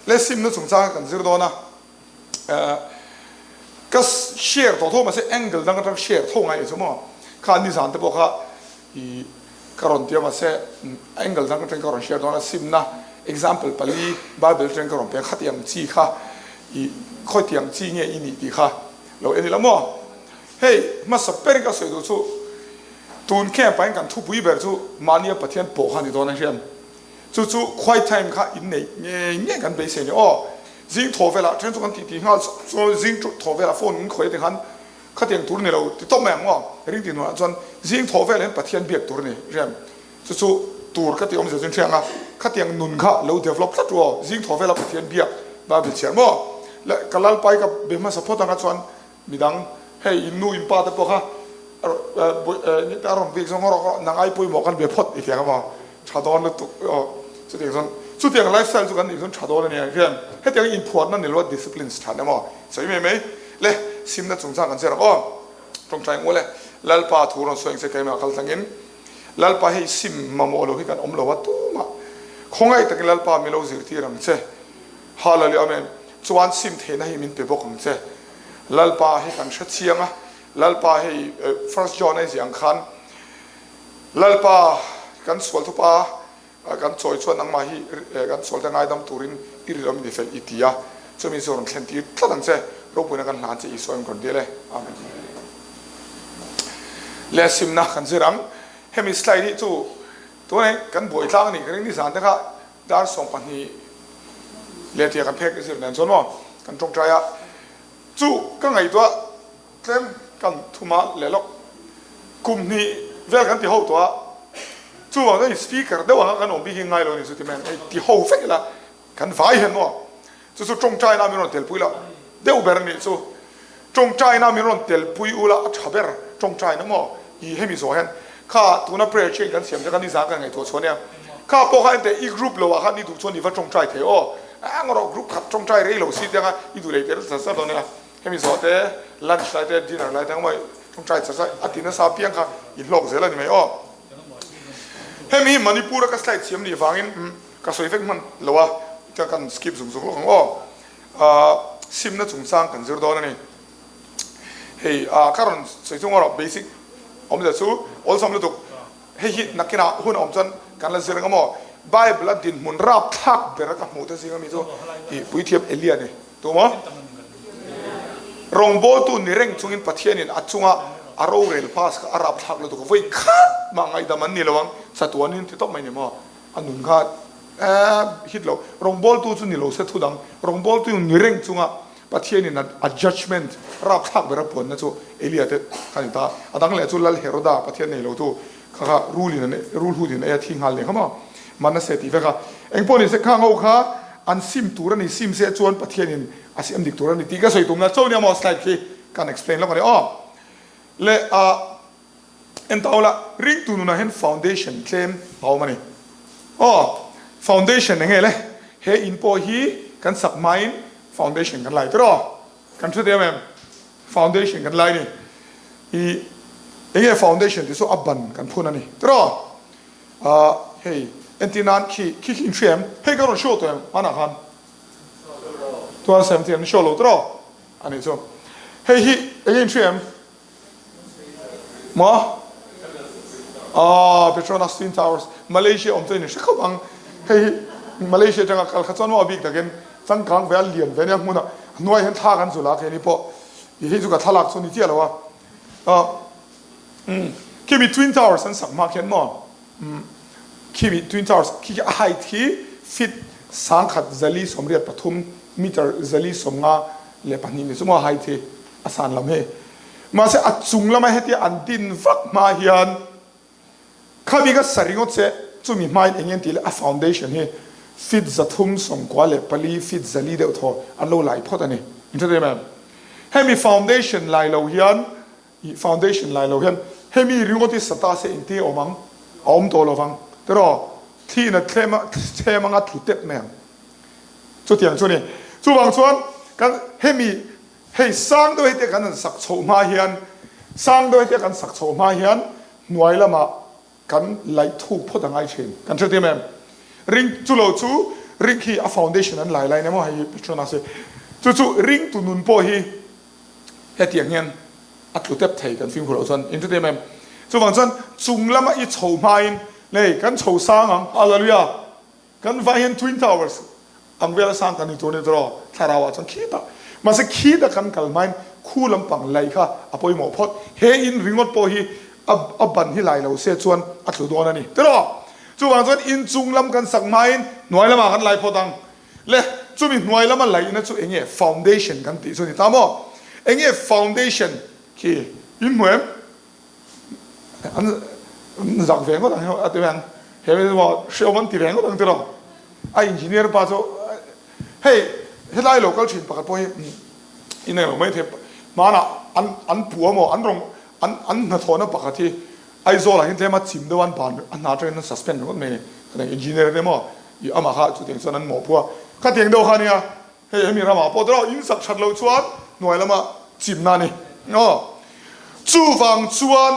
Le simna chungchanga kan zir dawn a, ka share tawh tho mahse angle dang atang share tho ngai ni chu maw, kha nizan te pawh kha i ka rawn ti a mahse angle dang atang ka rawn share dawn a, simna example pali bible atang ka rawn pe a, khatiang chi kha i khawitiang chi nge i nih tih kha lo en ila maw. Hei hmasa ber ka sawi duh chu tun camp ah hian kan thupui ber chu mahnia Pathian pawh kha a ni dawn a hian. Chu chu quiet time kha in neih ngei ngei kan beisei ni aw. Zing thaw velah then chu kan tih tih nghal chuan zing thaw velah phone in khawi te khan khatiang tur ni lo ti tawp mai ang maw. Ring tih hnuaiah chuan zing thaw velah hian Pathian biak tur a ni riam. Chu chu tur ka tih awmzia chu in hria ang a, khatiang nun kha lo develop tlat ru aw. Zing thaw velah Pathian biak Bible chhiar maw. Le ka Lalpai ka be hmasa phawt ang a chuan Midang, hei in nu in pa te pawh kha a rawn bik zawng rawh nang ai pawimawh kan be phawt i tiang a maw? Tha dawn lutuk aw. Chutiang chuan chutiang lifestyle chu kan nih chuan tha dawn a ni ang hian hetiang inphuarna ni loa disciplines tha emaw sawi mai mai le simna chungchang kan zir ang aw. Tawngtai ang u le Lalpa thu rawn sawi ang che keimah kal tlangin Lalpa hei sim mamawh lo hi kan awm lo a tumah khawngaih takin Lalpa mi lo zirtir ang che. Hallelujah Amen. Chuan sim theihna hi min pe bawk ang che. Lalpa hi kan hre chiang a, Lalpa hei First John a i ziah ang khan Lalpa kan sual thupa kan chawi chuan nangmah hi kan sual te ngaidam turin i rilawm i ni fel i ti a, chumi chu rawn thlen tir tlat ang che, ropuina kan hlan che Isua in rawn dil e. Amen. Le simna kan zir ang, hemi slide hi chu tunah kan buai tlang a nih ka ring nizan te kha Dar 12 leh tia kan phek zir nen chuan maw kan tawngtai a, chu ka ngaihtuah tlem kan thum a leh lawk kum hnih vel kan ti ho tawh a, chuvang chuan speaker deuh anga kan awm bik hi ngai lo a ni chu ti mai ang, hei ti ho vek ila kan vai hian maw chu chu tawngtaina min rawn telpui la deuh ber a nih chu. Tawngtaina min rawn telpui ula a tha ber tawngtaina maw i hemi zawh hian kha tuna prayer chain kan siam te kha nizan kan ngaihtuah chhuah nia kha pawh kha enteh i group lo ah khan i duh chuan i va tawngtai thei aw ang rawh group khat tawngtai rei lo si te anga i duh lei tel char char dawn nia hemi zawh te lunch lai te dinner lai te ang maw tawngtai char char a ti nasa apiang kha i hlawk zel a ni mai aw hemi hi Manipur a ka slide siam nih vangin ka sawi vek hman lo a kan skip zung zung lawk ang aw. Simna chungchang kan zir dawn a ni. Hei ka rawn sawi chung erawh basic awmzia chu awlsam lutuk. Hei hi nakinah hun a awm chuan kan la zir ang emaw? Bible a dinhmun rapthlak ber a ka hmuh te zinga mi chu i puithiam Elia a ni. Tu maw? Rawngbawltu ni reng chungin Pathianin a chunga a rorel pass kha a rapthlak lutuk a, vawi khat mah ngaihdam an ni lo ang, chatuanin ti tawp mai ni maw? A nun kha eh hit lo. Rawngbawltu chu ni lo se thu dang. Rawngbawltu ni reng chunga Pathianin a judgement rapthlak ber a puanna chu Elia te kha ni ta. A dang leh chu Lal Heroda Pathian nei lo tu kha kha rulin an rulhutin a ei a thi nghal nen kha maw Manasseh tih vek a. Engpawh ni se kha ngo kha an sim tur a ni sim se chuan Pathianin a siam dik tur a ni tih ka sawi tumna cho nia maw slide khi kan explain lawk a ni aw. Le a. En ta ula, ringtu nunah hian foundation tlem a awm a ni. Aw, foundation eng nge le? He in pawh hi kan sak hmain foundation kan lai tiraw? Kan hre em em? Foundation kan lai a ni. I eng nge foundation tih chu a ban kan phun a ni tiraw? Ah, hei entir nan khi khi khi in hria em? Hei ka rawn show tawh em hmanah khan? Tuan sem tih an show lo tiraw? A nih chu. Hei hi eng nge in hria em? Maw? Aw, Petronas Twin Towers, Malaysia awm chuan in hre khawp ang. Hei hi Malaysia atanga kal kha chuan maw a bik takin changkang ve a lian ve ania hmunah a hnuai hian thla kan zul a keini pawh i hei chu ka thlalak chu ni chiah lo a. Aw, umm, khimi Twin Towers an sak hma khian maw? Umm, khimi Twin Towers khi khi a height khi feet 1083, meter 452 ni chu maw a height hi a san lam hi. Mahse a chung lama hetia an din vak hma hian khami ka sa ringawt che chumi hmain eng nge tih leh a foundation hi feet 394 feet 400 deuh thaw an lo lai phawt a ni. In hre em em? Hemi foundation lai lo hian ih foundation lai lo hian hemi ringawt hi sa ta se engtin awm ang? A awm tawh lo vang. Tiraw? Thliin a thlem a thlem anga tlu tep mai ang. Chutiang chu a ni. Chuvang chuan kan hemi Hei sang deuh hete kan han sak chhoh hma hian, sang deuh hete kan sak chhoh hma hian hnuai lamah kan laih thuk phawt a ngai thin. Kan hre thiam em? Ring chu lo chu. Ring khi a foundation an lai lai nia maw hei hi Petronas hi. Chu chu ring tu nun pawh hi hetiang hian a tlu tep thei kan fimkhur loh chuan in hre em em. Chuvang chuan chung lama i chho hmain nei kan chho sang ang Hallelujah! Kan vai hian Twin Towers ang vela sang kan ni tur a ni tawh thlarau ah chuan khitah. Mahse khita kan kal hmain khu lampang laih kha a pawimawh phawt. He in ringawt pawh hi a ban hi lai lo se chuan a tlu dawn a ni tiraw. Chuvang chuan in chung lam kan sak hmain hnuai lamah kan lai phawt ang. Le chumi hnuai lama laihna chu eng nge foundation kan tih chu a ni ta maw? Eng nge foundation khi in hmu em? An zak ve ngawt ang a ti mai ang. He mi maw hreawm an ti ve ngawt ang tiraw? A engineer pa chu hei helai lo kal thin pakhat pawh hi in englo mai thei hmanah an an pu amaw an rawn an an hnathawhna pakhat hi Aizawl ah hian tlem a chim deuh a an ban a hna atangin an suspend ringawt mai a ni. Khatiang engineer te maw ih amah kha chutiang chuan an mawhphu a khatiang deuh kha ania hei hemi ramah pawh tiraw in sak that loh chuan hnuai lama chimna a ni aw. Chuvang chuan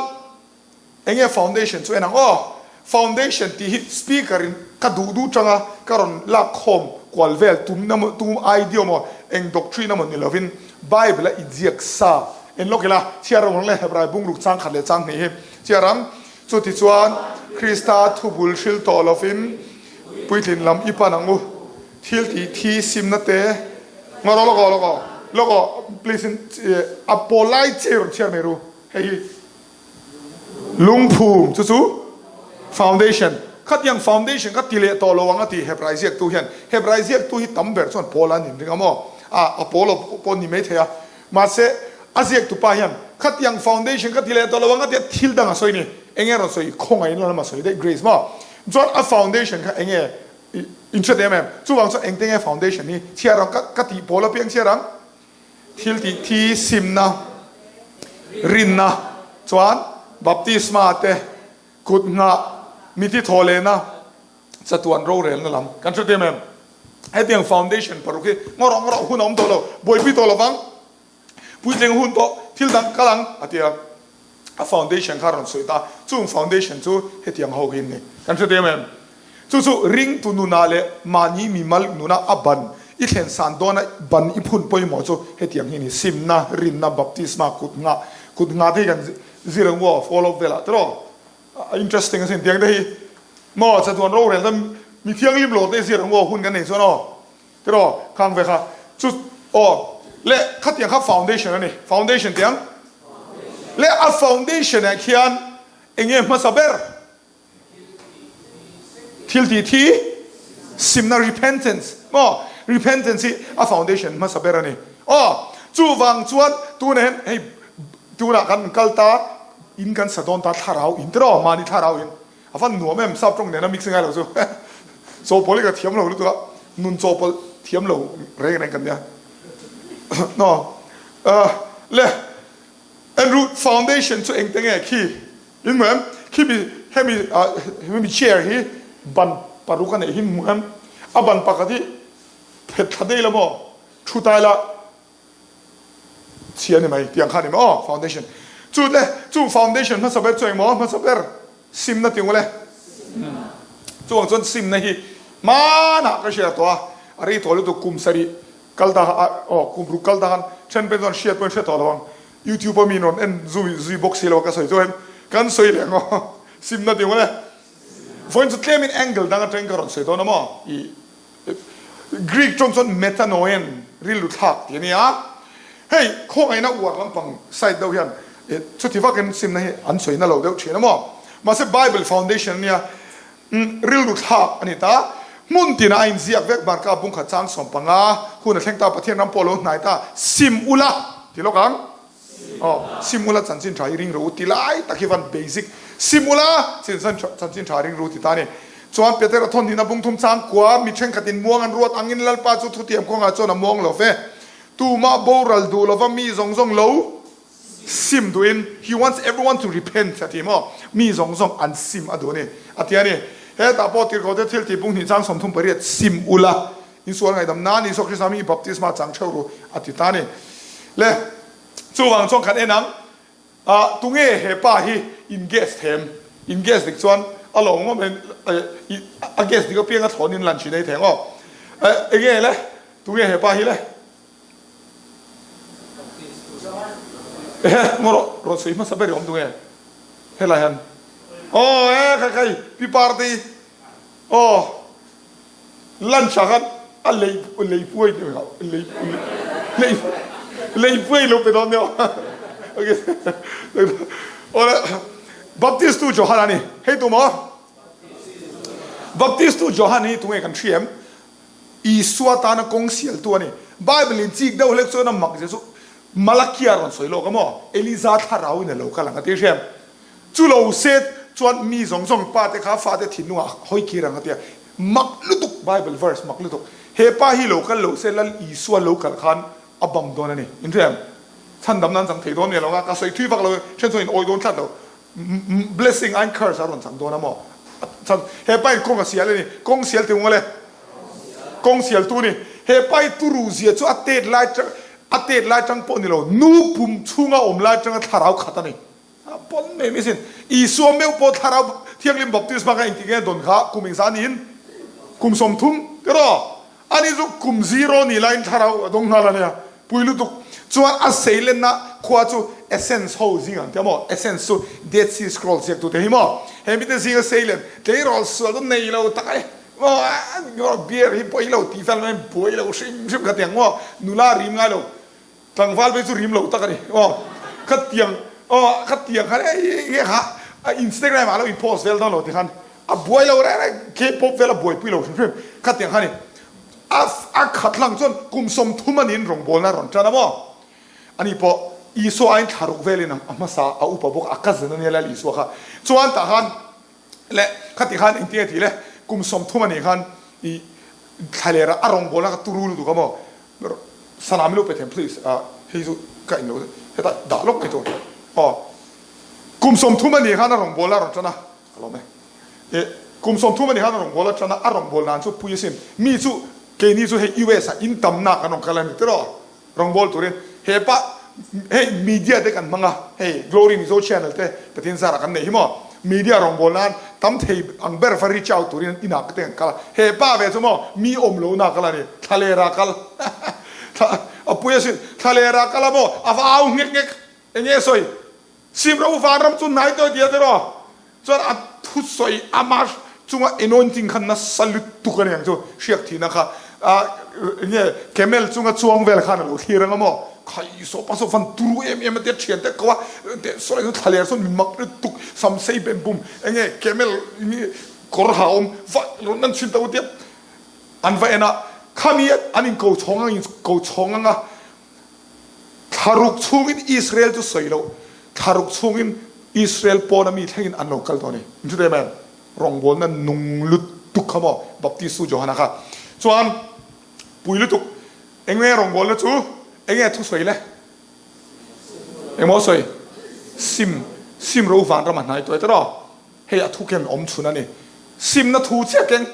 enge foundation chu en ang aw. Foundation tih hi speaker in ka duh duh tanga ka rawn lak khawm kual vel tum emaw tum idea emaw eng doctrine emaw ni lovin Bible a inziak sa en lawk ila chhiar rawng leh Hebrai bungruk chang khat leh chang hnih hi chhiar ang. Chutichuan Krista thubul hril tawh lovin puitlin lam i pan ang u. Thil tih thi simna te ngaw rawh lawk aw lawk aw lawk aw please in a pawl lai che rawn chhiar mai ru hei hi. Lungphum chu chu foundation khatiang foundation kha ti leh tawh lo ang a ti Hebrai ziaktu hian. Hebrai ziaktu hi tam ber chuan Paul an inring a maw? A Apollo pawh ni mai thei a. Mahse a ziaktu pa hian khatiang foundation kha ti leh tawh lo ang a tia thil dang a sawi ni. Enge rawn sawi? Khawngaih in lam a sawi daih Grace maw? Chuan a foundation kha enge in hriat em em? Chuvang chuan engte nge foundation hi chhiar ang ka tih pawl apiang chhiar ang? Thil tih thi simna, rinna chuan baptisma te, kut nghah, mithi thaw lehna, chatuan rorelna lam kan hre em em. Hetiang foundation paruk hi ngaw rawh ngaw rawh hun a awm tawh lo, buaipui tawh lovang, puitling hun tawh thil dang kal ang a ti a. A foundation kha a rawn sawi ta, chung foundation chu hetiang ho hi an ni. Kan hre em em? Chu chu ringtu nunah leh mahni mimal nunah a ban i thlen san dawna ban i phun pawimawh chu hetiang hi a ni, simna, rinna, baptisma, kut nghah, kut nghah te hi kan zir ang u aw, follow up velah tiraw? A interesting asin tiang te hi maw chatuan rorel te mi thianghlim lo te zir ang u aw hun kan nei chuan aw. Tiraw khang ve kha chu aw le khatiang kha foundation a ni foundation tiang le a foundation ah khian enge hmasa ber thil tih thi simna repentance maw repentance hi a foundation hmasa ber a ni aw chuvang chuan tunah hian hei tunah kan kal ta in kan sa dawn ta thlarau in tiraw mahni thlarau in A van nuam em, sap tawng nena mix ngai lo chu. Chawhpawlh hi ka thiam lo lutuk a, nun chawhpawlh thiam lo reng reng kan nia. No. Le, Andrew foundation chu engte nge khi? In hmu em? Khi mi hemi hemi chair hi ban paruk a neih hi hmu em? A ban pakhat hi phet thla daih la maw? Thu tai la. Chhia ni mai tiang kha ni maw aw foundation chu le chu foundation hmasa ber chu engmaw hmasa ber simna ti ngawle chuang chuan simna hi hmanah ka hria tawh a a rei tawh lutuk kum sarih kal ta aw kum ruk kal ta khan then pen chuan hriat pawhin hre tawh lo ang youtube a mi rawn en zui zui bawk si lo a ka sawi chuan kan sawi leh ngaw simna ti ngawle vawiin chu tlemin angle dang atangin ka rawn sawi dawn a maw i Greek tawng chuan metanoen, rilru thlak tih a ni a. Hei khawngaihna uar lampang side deuh hian chuti vakin simna hi an sawi na lo deuh thin a maw? Mahse Bible foundation a nia, rilru thlak a ni ta. Hmun tinah a inziak vek, Marka bungkhat chang 15 hun a thleng ta, Pathian ram pawh a lo hnai ta, sim ula ti lawk ang. Aw, Simula chanchin tha hi ring rawh u ti lai tak hi van basic Simula chanchin tha ring rawh u ti ta a ni. Chuan Petera thawn hnihna bung thum chang kua mi thenkhatin muang an ruat angin Lalpa chu thutiam kawngah chuan a muang lo ve. Tumah boral duh lova mi zawng zawng lo sim duhin He wants everyone to repent a ti maw? Mi zawng zawng an sim a duh a ni a ti a ni. Hetah pawh tirhkohte thil tih bung hnih chang 38 sim ula Insual ngaihdam nan Isua Krista hming i baptisma chang theuh ru a ti ta a ni. Le, chuvang chuan kan en ang, ah tunge he pa hi in guess them? In guess dik chuan a lawm ngawt mai, a guess dik apiang a thlawnin lunch in ei thei ang aw. Enge le? Tunge he pa hi le? Ehe, ngaw rawh, rawn sawi hmasa ber i awm tunge? Helai hian. Aw e, khai khai, pi party. Aw, lunch ah khan a lei lei puai lei lei lei puai lo pe dawn nia. Okay. Awle, Baptist tu Johan a ni. Hei tu maw? Baptist tu Johan hi tunge kan hria em? Isua tana kawng sialtu a ni. Bible in chik deuh hlek chuan a mak zia chu Malakia rawn sawi lawk a maw? Eliza thlarau in a lo kal ang a ti hria em? Chu lo se chuan mi zawng zawng pa te kha fate thinlungah hawi kir ang a ti a. Mak lutuk Bible verse mak lutuk. He pa hi lo kal lo se Lal Isua lo kal khan a bam dawn a ni. In hria em? Chhandam nan chang thei dawn mi lo nga ka sawi thui vak lo e. Then chuan in awi dawn tlat lo. Blessing aiin curse a rawn chang dawn a maw? Chhan he pa in kawng a sial a ni. Kawng sial ti ung le. Kawng sial tu ni. He pa i turu zia chu a tet lai tang a tet lai tang pawh ni lo. Nu pum chhunga awm lai tanga thlarau khat a ni. A pawn mai mai sin. Isua meuh pawh thlarau thianghlim baptisma kha engtik nge dawn kha kum engzah niin? Kum 30 tiraw? Ani chu kum zero nih laiin thlarau a dawng nghal a nia. Pui lutuk. Chuan a seilenna khua chu Essence ho zing ang tia maw? Essence chu Dead Sea Scrolls ziaktute hi maw? He mite zinga seilen tleirawl sual chu nei lo tak e maw? Beer hi pawi lo tih fel mai buai lo hrim hrim kha tiang maw? Nula rim ngai lo. Tlangval phei chu rim lo tak a ni aw. Khatiang aw khatiang khan ei nge kha Instagram ah lo in post vel dawn lo ti khan a buai lo reng reng K-pop vel a buaipui lo hrim hrim khatiang khan ni. A a khat hlang chuan kum 30 a niin rawngbawlna a rawn tan a maw. Ani pawh Isua aiin thla ruk velin a hmasa a upa bawk a cousin a nia Lal Isua kha. Chuan tah khan le khati khan engtin nge tih le kum 30 a nih khan i thlalera a rawngbawlna kha turu lutuk a maw. Sana min lo pe them please ah hei chu ka in lo hetah dah lawk mai tur aw kum 30 a nih khan a rawngbawlna a rawn tan a ka lawm e eh kum 30 a nih khan a rawngbawlna a tan a a rawngbawlna an chu pui asin mi chu keini chu hei US ah in tamna kan rawn kal a ni tiraw rawngbâwl turin he pa hei media te kan hmang a hei Glory Mizo channel te Pathian zarah kan neih hi maw media rawngbâwl nan tam thei ang ber va reach out turin inah te kan kal a he pa ve chu maw mi awm lohna a kal a ni thlalera kal thla a pui asin thlalera kal a maw a va au nghek nghek eng nge sawi Sim ro vanram chu hnai tawh tia tiraw chuan a thusawi ama chunga anointing kha nasa lutuk a ni ang chu hriak thihna kha enge camel chunga chuang vel khan a lo thlir anga maw khai saw pa saw van turu em em a tia thian te ko a teh saw lai thla ler sawn mi mak lutuk sam sei bem bum enge camel kawr ha awm va rawn an chhin ta u tia an va en a khami an in ko chhawng ang in ko chhawng anga Thlaruk chungin Israel chu sawi loh, thlaruk chungin Israel pawna mi thlengin an lo kal tawh a ni. In hre em? Rawngbawlna nung lutuk kha maw Baptistu Johana kha chuan pui lutuk. Eng nge rawngbawlna chu? Eng nge thusawi le? Engmaw sawi? Sim, sim ro vanram a hnai tawh e tiraw? Hei a thu ken awm chhun a ni. Simna thu chiah keng.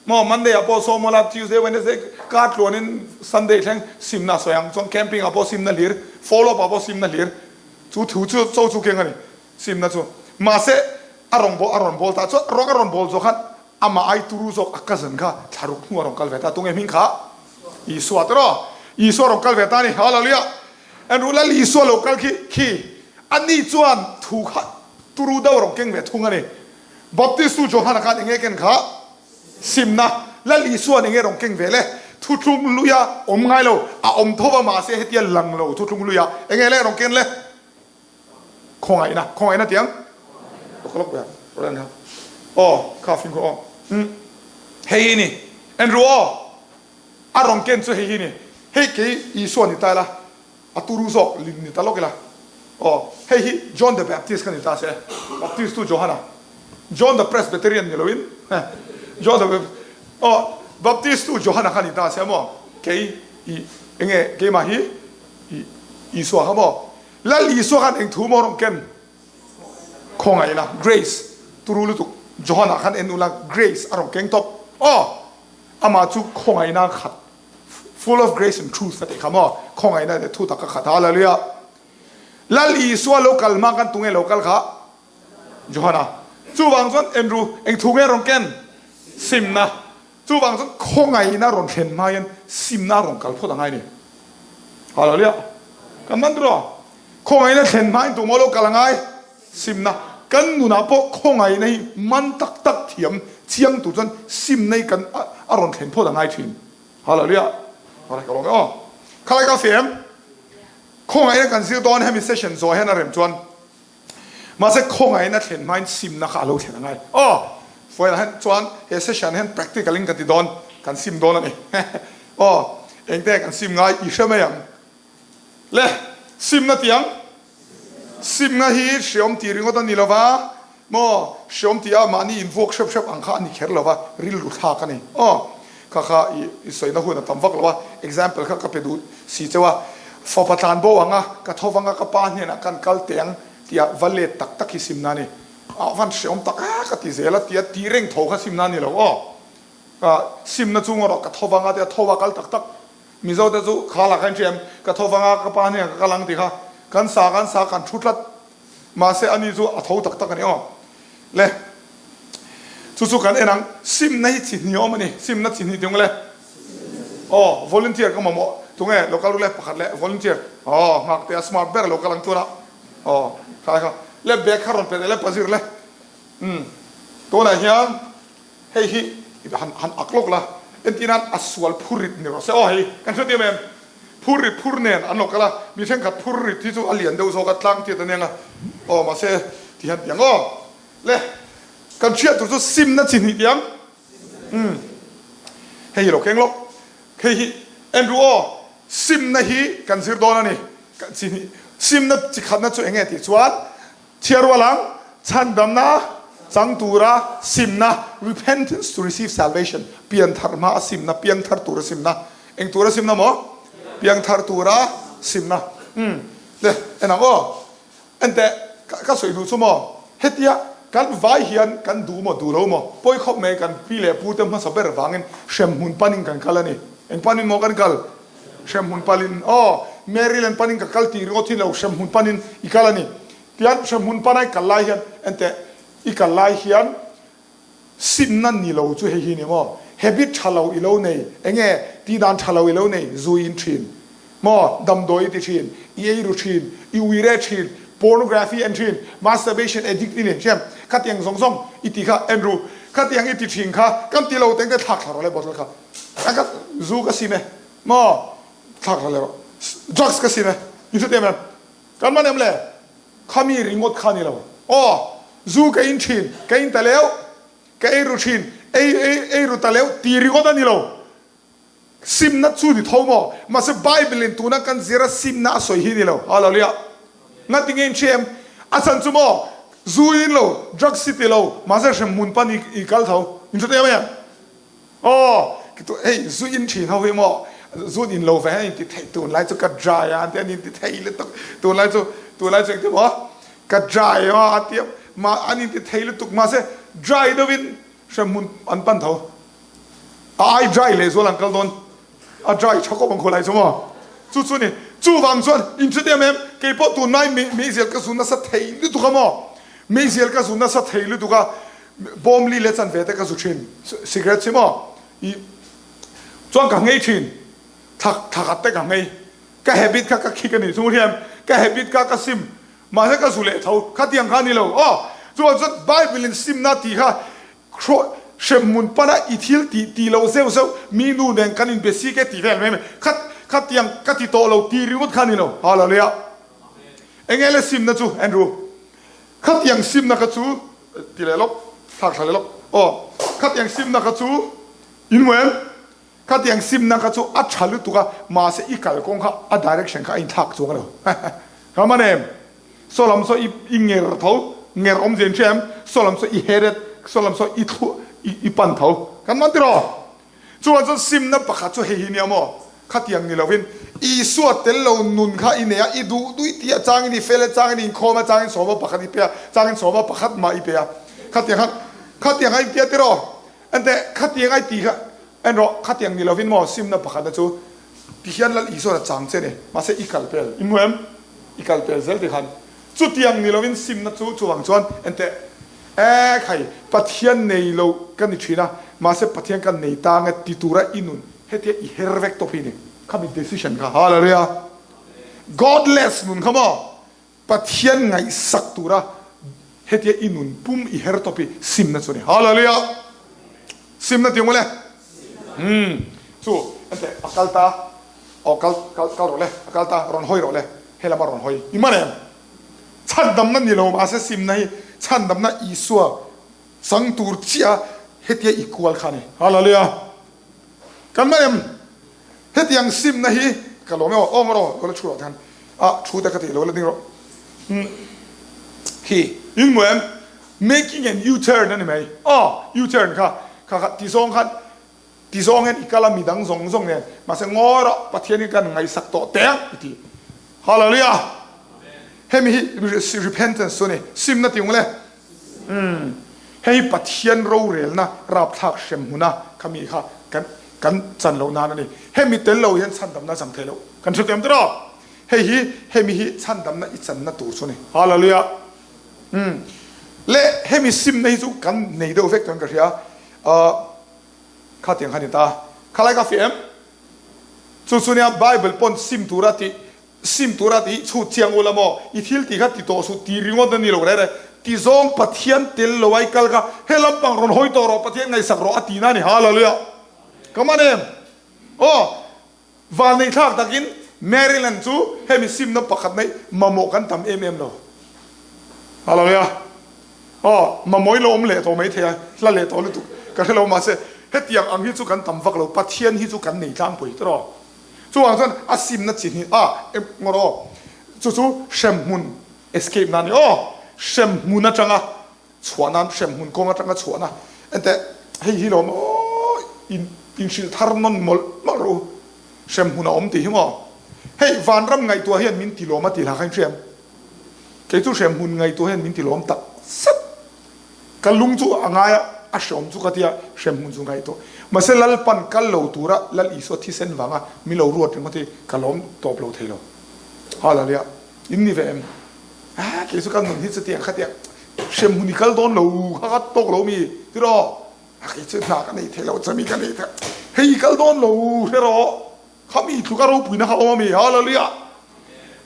Maw Monday ah pawh sawm ula, Tuesday, Wednesday kar tluanin Sunday thleng simna sawi ang chuan camping ah pawh simna hlir, follow up ah pawh simna hlir chu thu chu cho chu keng a ni simna chu. Mahse a rawn bawl a rawn bawl ta chuan rawng a rawn bawl zawh khan amah ai turu zawk a cousin kha thlaruk hnu a rawn kal ve ta tunge hming kha Isua tiraw Isua rawn kal ve ta a ni Hallelujah Andrew Lal Isua lo kal khi khi ani chuan thu kha turu deuh a rawn keng ve thung a ni. Baptistu Johana khan enge ken kha? Simna. Lal Isua'n enge rawn keng ve le? Thuthlung luia awm ngai lo, a awm tho va mahse hetia lang lo thuthlung luia enge le rawn ken le? Khawngaihna. Khawngaihna tiang? Ka lawk ve a nia. Aw, kha fimkhur aw. Umm. Hei hi ni. Andrew aw. A rawn ken chu hei hi ni. Hei kei Isua ni ta ila. A turu zawk lin ni ta lawk ila. Aw, hei hi John the Baptist kha ni ta se, Baptist tu Johana, John the Presbyterian ni loin, John the Baptist, aw, Baptist tu Johana kha ni ta se maw, kei i enge keimah hi i Isua kha maw, Lal Isua khan eng thu maw rawn ken? Khawngaihna, grace, turu lutuk, Johana khan en ula grace a rawn keng tawp, aw, amah chu khawngaihna khat Full of grace and truth a tih kha maw? Khawngaihna leh thu tak ka khat. Hallelujah! Lal Isua lo kal hma khan tunge lo kal kha? Johana. Chuvang chuan Andrew, eng thu nge rawn ken? Simna. Chuvang chuan khawngaihna rawn thlen hma hian simna a rawn kal phawt a ngai a ni. Hallelujah. Kan man tiraw? Khawngaihna thlen hma in tumaw lo kal a ngai? Simna. Kan nunah pawh khawngaihna hi man tak tak thiam chiang tur chuan simna hi kan a rawn thlen phawt a ngai thin. Hallelujah. Ka lawm e aw. Khalai ka fem. Khawngaihna kan zir dawn hemi session zawh hian a rem chuan Mahse khawngaihna thlen hmain simna kha a lo thlen a ngai. Aw! Vawiinah hian chuan he session hian practical in ka ti dawn, kan sim dawn a ni. Aw! Engte kan sim ngai i hre mai ang. Le! Simna ti ang. Simna hi hreawm tih ringawt a ni lo va, maw? Hreawm tih a mahni invuak hrep hrep ang kha a ni kher lo va, rilru thlak a ni. Aw! Kha kha i sawina hun a tam vak lo a, example kha ka pe duh si cheu a, fapa tlan bo ang a, ka tho vang a, ka pa hnenah kan kal teh ang tia va let tak tak hi simna a ni. A van hreawm tak a ka ti zel a tia ti reng tho kha simna a ni lo aw. Simna chu ngaw rawh ka tho vang a tia tho a kal tak tak. Mizo te chu kha lah kha in hria em, ka tho vang a ka pa hnenah ka kal ang ti kha kan sa kan sa kan thu tlat. Mahse ani chu a tho tak tak a ni aw. Le, chu chu kan en ang. Simna hi chi hnih a awm a ni. Simna chi hnih tung le. Aw, volunteer ka mamawh. Tunge lo kal ru le pakhat le volunteer. Aw, nghak te a smart ber lo kal ang tunah. Aw, kha kha. Le bag kha rawn pe teh le pazir le. Umm, tunah hian hei hi han han ak lawk la. Entir nan a sual phur rit ni rawh se. Aw hei, kan hre tir mai em? Phur rit phur nen an lo kal a, mi thenkhat phur rit hi chu a lian deuh zawk a, tlang tiat a nia nga. Aw mahse ti hian tiang aw. Le, kan hriat tur chu simna chi hnih tiang. Umm, hei hi lo keng lawk. Hei hi en ru aw, simna hi kan zir dawn a ni. Chi hnih, simna chi khatna chu eng nge tih chuan Chhiar rual ang, chhandamna chang tura simna, repentance to receive salvation, pianthar hma a simna, piangthar tura simna, eng tura simna maw? Piangthar tura simna. Umm, le, en ang aw. Enteh, ka sawi duh chu maw, hetia kan vai hian kan duh maw, duh lo maw, pawi khawp mai kan pi leh pu te hmasa ber vangin hremhmun panin kan kal a ni. Eng panin maw kan kal? Hremhmun palin, aw, Maryland panin ka kal tih ringawt hi lo, hremhmun panin i kal a ni. Tian hremhmun pana i kal lai hian, enteh, i kal lai hian simna ni lo chu hei hi ni maw? Habit tha lo i lo nei, enge tihdan tha lo i lo nei, zu i in thin maw? Damdawi i ti thin, i ei ru thin, i ui reh thin, pornography en thin, masturbation addict i ni, hriam, khatiang zawng zawng i ti kha en ru, khatiang i ti thin kha kan ti lo teng te thlak thla rawh le bottle kha. A ka zu ka sim e maw thlak hla le rawh drugs ka sim e in hre em em kan man em le khami ringawt kha ni lo aw zu ka in thin ka in ta leu ka ei ru thin ei ei ei ru ta leu ti ringawt a ni lo simna chu ni tho maw mahse bible in tuna kan zir a simna a sawi hi ni lo hallelujah Ngati nge in hria em? A chhan chu maw zu in lo drugs hi ti lo mahse hremhmun pan i kal tho in hre em em? Aw hei zu in thin ho hi maw zu in lo ve an in ti thei tunlai chu ka dry a an ti an in ti thei lutuk tunlai chu tunlai chu engti maw ka dry a an ti ma an in ti thei lutuk mahse dry deuh in hremhmun an pan tho. A ai dry leh zual an kal dawn. A dry tha khawp ang khawlai chu maw? Chu chu ni. Chuvang chuan in hre em em, kei pawh tunlai meizial ka zun nasa thei lutuk a maw? Meizial ka zun nasa thei lutuk a, bawm li leh chanve te ka zu thin, cigarette hi maw? I chuan ka nghei thin, thla thla khat te ka nghei. Ka habit kha ka khik a nih chu hriam, ka habit kha ka sim, mahse ka zu leh tho, khatiang kha a ni lo. Aw, chuvang chuan Bible in simna tih kha Hremhmun pana i thil tih tih loh zeuh zeuh mi nu nen kan inbe sik e tih vel mai mai. Khat khatiang ka ti tawh lo tih ringawt kha a ni lo. Hallelujah. Enge le simna chu Andrew? Khatiang simna kha chu ti leh lawk, thlak thla leh lawk. Aw, khatiang simna kha chu in hmu em? Khatiang simna kha chu a tha lutuk a, mahse i kalkawng kha a direction kha a inthlak chuang lo. Ka man em? Saw lam saw i i nger tho, nger awmzia in hria em? Saw lam saw i heret, saw lam saw i thlu i i pan tho. Kan man tiraw? Chuan chuan simna pakhat chu hei hi nia maw? Khatiang ni lovin Isua tel lo nun kha i nei a, i duh duih tih a changin i fel a, changin i inkhawm a, changin sawma pakhat i pe a, changin sawma pakhat mah i pe a. Khatiang khan khatiang kha i tia tiraw? Enteh, khatiang ai tih kha en rawh, khatiang ni lovin maw simna pakhatna chu tihian Lal Isuan a chang che ni, mahse i kal pel, i hmu em? I kal pel zel tikhan chutiang ni lovin simna chu chuvang chuan enteh, e khai, Pathian nei lo ka ni thin a, Mahse Pathian kan nei ta nge ti tura i nun hetia i her vek tawp hi ni. Khami decision kha. Hallelujah. Godless nun kha maw Pathian ngaihsak tura hetia i nun pum i her tawp hi simna chu a ni. Hallelujah. Simna ti ang mawle. Hmm. Chu ente a kal ta. Aw kal kal kal rawh le. A kal ta rawn hawi rawh le. Helama rawn hawi. I man em? Chhandamna ni lo mahse simna hi chhandamna Isua chang tur chiah hetia i kual kha a ni. Hallelujah. Kan man em? Hetiang simna hi ka lawm e aw, aw rawh, lo la thu rawh tikhan ah thu te ka tih lo la ding rawh. Umm hi in hmu em? Making an U-turn a ni mai. Aw U-turn kha kha kha ti zawng khan ti zawng hian i kal a midang zawng zawng nen mahse ngawi rawh Pathian hi kan ngaihsak tawh teh ang i ti. Hallelujah! Hemi hi repentance chu a ni, simna ti ang le. Umm hei hi Pathian rorelna rapthlak hrem hmuna kha mi kha kan kan chan loh nan a ni. Hemi tel lo hian chhandamna a chang thei lo. Kan hre tiam tiraw? Hei hi hemi hi chhandamna i channa tur chu a ni. Hallelujah! Umm le hemi simna hi chu kan nei deuh vek chuan ka hria. Ahh khatiang kha ni ta. Khalai ka fiah em? Chu chu nia Bible pawn sim tura tih Sim tura tih chhut chiang ula maw? I thil tih kha ti tawh suh ti ringawt a ni lo rere. Ti zawng Pathian tel lo ai kal kha he lampang rawn hawi tawh rawh Pathian ngaihsak rawh a ti na a ni. Hallelujah! Ka man em? Aw, valneih thlak takin Maryland chu hemi simna pakhat mai mamawh kan tam em em lo. Hallelujah! Aw, mamawh ilo awm leh tawh mai thei a, hla leh tawh lutuk ka hre lo mahse hetiang ang hi chu kan tam vak lo, Pathian hi chu kan nei tlangpui tawh. Chuvang chuan a simna chi hnih a eng ngawt aw, chu chu hremhmun escape na a ni aw, hremhmun atanga chhuah nan, hremhmun kawng atanga chhuah na, enteh hei hi lawm aw in inhrilh thar nawn mawlh mawlh rawh u, hremhmun a awm tih hi maw, hei vanram ngaihtuah hian min ti lawm a tih hla kha in hria em? Kei chu hremhmun ngaihtuah hian min ti lawm tak zet. Ka lung chu a ngai a, a hreawm chu ka ti a, hremhmun chu ngaihtuah. Mahse Lalpan kal lo tura Lal Isua thisen vanga min lo ruat ringawt hi ka lawm tawp lo thei lo. Hallelujah. In ni ve em? Ah, kei chu ka nun hi chutiang khatiang hremhmun i kal dawn lo kha ka tawk lo mi tiraw? Ah, kei chu hna ka nei thei lo, chami ka nei thei. Hei i kal dawn lo hre rawh. Khami tluka ropuina kha awm a mi. Hallelujah.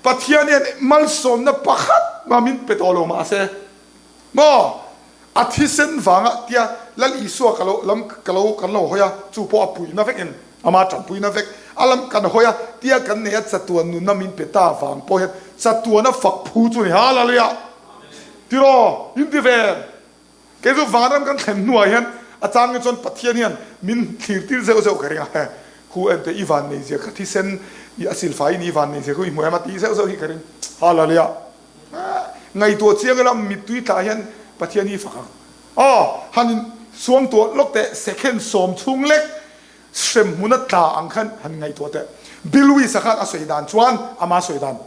Pathian hian malsawmna pakhat mah min pe tawh lo mahse, Maw? A thisen vanga tia Lal Isua ka lo lam ka lo kan lo hawi a, chu pawh a puihna vek in ama tanpuina vek a lam kan hawi a tia kan nei a chatuan nunna min pe ta vang pawh hian chatuana fak phu chu ni Hallelujah! Tiraw? In ti ve Kei chu vanram kan thlen hnuah hian a chang hi chuan Pathian hian min thlir tir zeuh zeuh ka ring a, he khu en teh i van nei zia kha thisen i a silfai in i van nei zia khu i hmu em a tih zeuh zeuh hi ka ring. Hallelujah! Ngaihtuah chiang ila mittui tlah hian Pathian hi fak ang. Aw, han in suangtuah lawk teh second sawm chhung lek hrem hmuna tla ang khan han ngaihtuah teh. Bill Wisa khan a sawi dan chuan ama sawi dan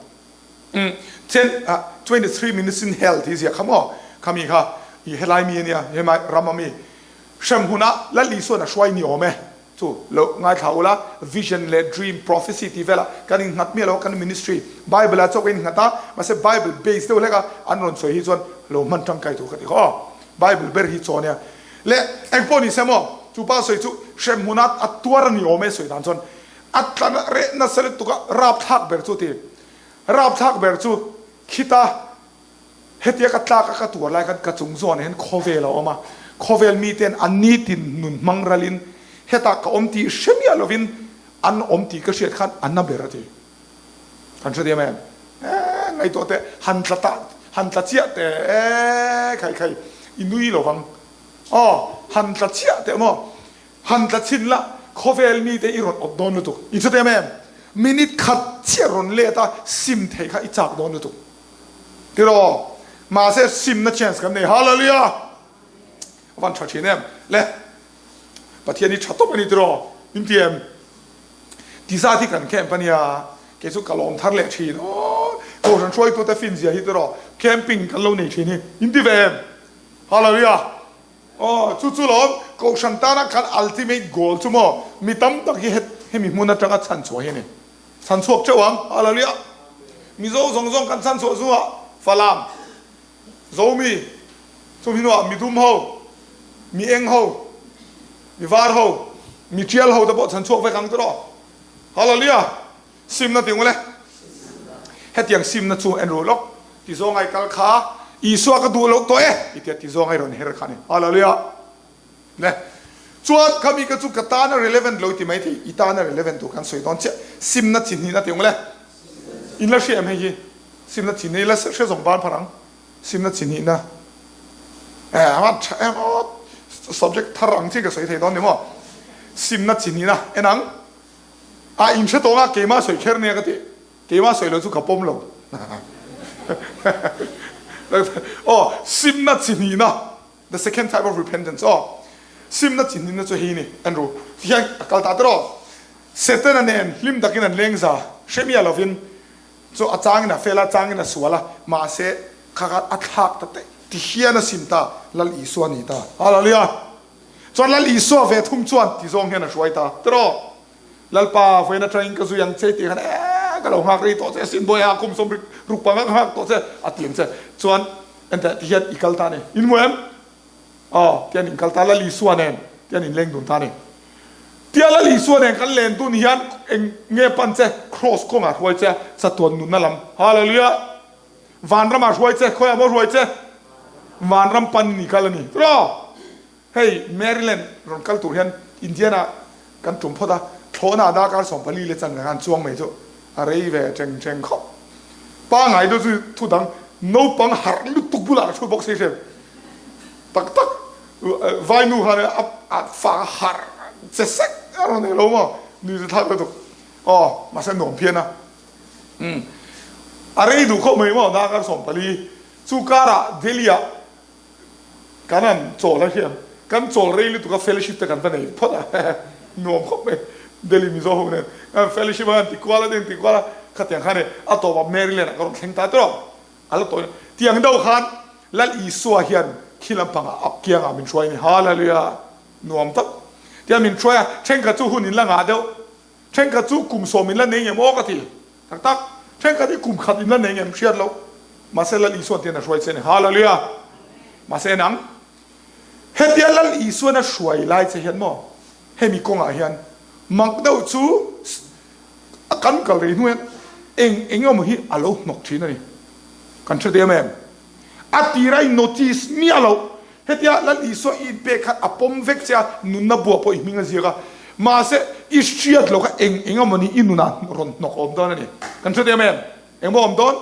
ten 23 minutes in hell tih ziah kha maw khami kha i helai mi ania hemai ram ami hrem hmunah Lal Isuan a hruai ni awm e. Chu lo ngaithla ula, vision leh dream, prophecy tih velah kan innghat miah lo a, kan ministry Bible ah chauh ka innghat a, mahse Bible base deuh hlek a an rawn sawi hi chuan lo hman tangkai tur ka ti khaw aw. Bible ber hi chaw nia. Le engpawh ni se maw, chu pa sawi chu hremhmun a a tuar a ni awm e sawi dan chuan a tlan reh nasa lutuk a, rapthlak ber chu ti. Rapthlak ber chu khita Hetia ka tlak a ka tuar lai khan ka chung zawn ah hian khawvel a awm a, khawvel miten an nitin nun hmang ralin hetah ka awm tih hre miah lovin an awm tih ka hriat khan a na ber a ti. Kan hre diam em? Eeh ngaihtuah teh, han tla ta, han tla chiah teh eeh khai khai i nui lo vang. Aw, han tla chiah teh maw? Han tla chhin la, khawvel mite i rawn awp dawn lutuk. I hre diam em? Minute khat chiah rawn let a sim thei kha i chak dawn lutuk. Tiraw? Mahse simna chance kan nei. Hallelujah! A van tha thin em? Le, Pathian hi tha tawp a ni tiraw? In ti em? Ti zat hi kan camp a nia, kei chu ka lawm thar leh thin. Aww, Kohhran hruaitute fin zia hi tiraw? Camping kan lo nei thin hi. In ti ve em? Hallelujah! Aw, chu chu lawm, Kohhran tana kan ultimate goal chu maw, mi tam tak hi hemi hmun atanga chhanchhuah hi a ni. Chhan chhuak teuh ang, Hallelujah! Mizo zawng zawng kan chhan chhuah zungah Falam, Zomi, chumi hnuah Midum ho, Mi eng ho. Mi var ho, mi tial ho te pawh chhan chhuak vek ang tiraw? Hallelujah! Simna ti ung le. Hetiang simna chu en ru lawk. Ti zawng ai kal kha Isua ka duh loh tawh e i tia ti zawng ai rawn her kha ni. Hallelujah! Le. Chuan khami ka chu ka tana relevant lo ti mai thei, i tana relevant tur kan sawi dawn chiah. Simna chi hnihna ti ung le. In la hria em hei hi? Simna chi hnih la hre zawng ban phar ang. Simna chi hnihna. Eh, a van tha em aw. Subject thar ang chi ka sawi thei dawn ni maw? Simna chi hnihna en ang. A in hre tawng a, keimah sawi kher nia ka ti. Keimah sawi lo chu ka pawm lo. Aw, simna chi hnihna, the second type of repentance, aw, simna chi hnihna chu hei ni, Andrew, ti hian a kal ta tiraw? Setana nen hlim takin an leng za, hre miah lovin, chu a changin a fel a, changin a sual a, mahse kha khan a thlak ta daih, ti hian a sim ta, Lal Isua a ni ta. Hallelujah! Chuan Lal Isua ve thung chuan ti zawng hian a hruai ta, tiraw? Lalpa, vawiin atangin ka zui ang che tih khan ee ka lo nghak rei tawh che asin bawiha kum sawm ruk panga ka nghak tawh che a ti ang che. Chuan enteh ti hian i kal ta a ni. In hmu em? Aw, tian in kal ta Lal Isua nen tian in leng dun ta a ni. Tia Lal Isua nen kan len dun hian eng nge pan che? Kraws kawngah hruai che a, chatuan nunna lam. Hallelujah! Vanramah hruai che, khawiah maw hruai che? Vanram panin i kal a ni. Tiraw? Hei Maryland rawn kal tur hian Indiana kan tum phawt a, thlawhna darkar 14 leh chan khan chuang mai chu a rei ve cheng cheng khawp. Pangngai deuh chu thu dang naupang harh lutuk bulah ka thu bawk si hriat tak tak vainu khan a fa harh che sek a rawn nei lo maw nui chu thlak lutuk aw mahse nuam phian a umm a rei duh khawp mai maw darkar 14 chu karah Delhi ah Kan han chawl a hian kan chawl rei lutuk a fellowship te kan va nei phawt a nuam khawp mai Delhi Mizo ho nen kan fellowship a kan ti kual a ti kual a khatiang khan e a tawp ah Maryland ah ka rawn thleng ta tawh a la tawi tiang deuh khan Lal Isua hian khi lampang ah a kiang ah min hruai a ni Hallelujah nuam tak tiang min hruai a thenkhat chu hun in la ngah deuh thenkhat chu kum sawm in la nei ngem aw ka ti Tak tak, thenkhat hi kum khat in la nei ngem hriat loh. Mahse Lal Isuan tian a hruai che a ni. Hallelujah! Mahse nang, hetia Lal Isuan a hruai lai che hian maw, hemi kawngah hian mak deuh chu a kan kal rei hnu hian eng eng emaw hi a lo hnawk thin a ni. Kan hre em em? A tira i notice miah loh. Hetia Lal Isua i inpek khan a pawm vek che a, nunna buah pawh i hming a ziak a. Mahse, i hriat loh kha eng eng emaw ni i nunah rawn hnawk a awm dawn a ni. Kan hre em em? Engmaw awm dawn?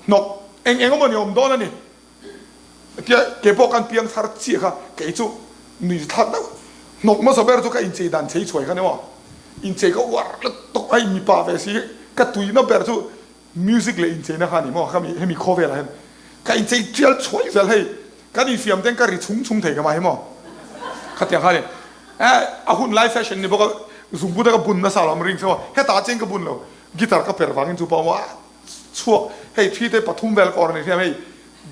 Hnawk. Eng eng emaw ni awm dawn a ni. Hetia kei pawh kan piang thar chiah kha kei chu nui thlak deuh. Hnawk hmasa ber chu ka inchei dan chei chhuai kha ni maw. Inchei ka uar lutuk a, mipa ve si ka tuina ber chu Music leh incheina kha a ni maw? Khami hemi khawvelah hian ka inchei tial chhuai zel hei kan infiam ten ka ri chhung chhung thei ka mah hi maw? Khatiang kha a ni. Eh a hun lai fashion ni bawk a zungbu te ka bun nasa lo am ring se maw? Hetah chian ka bun lo guitar ka per vangin chu pawh maw a chhuak hei thi te pathum vel ka awr a ni hriam hei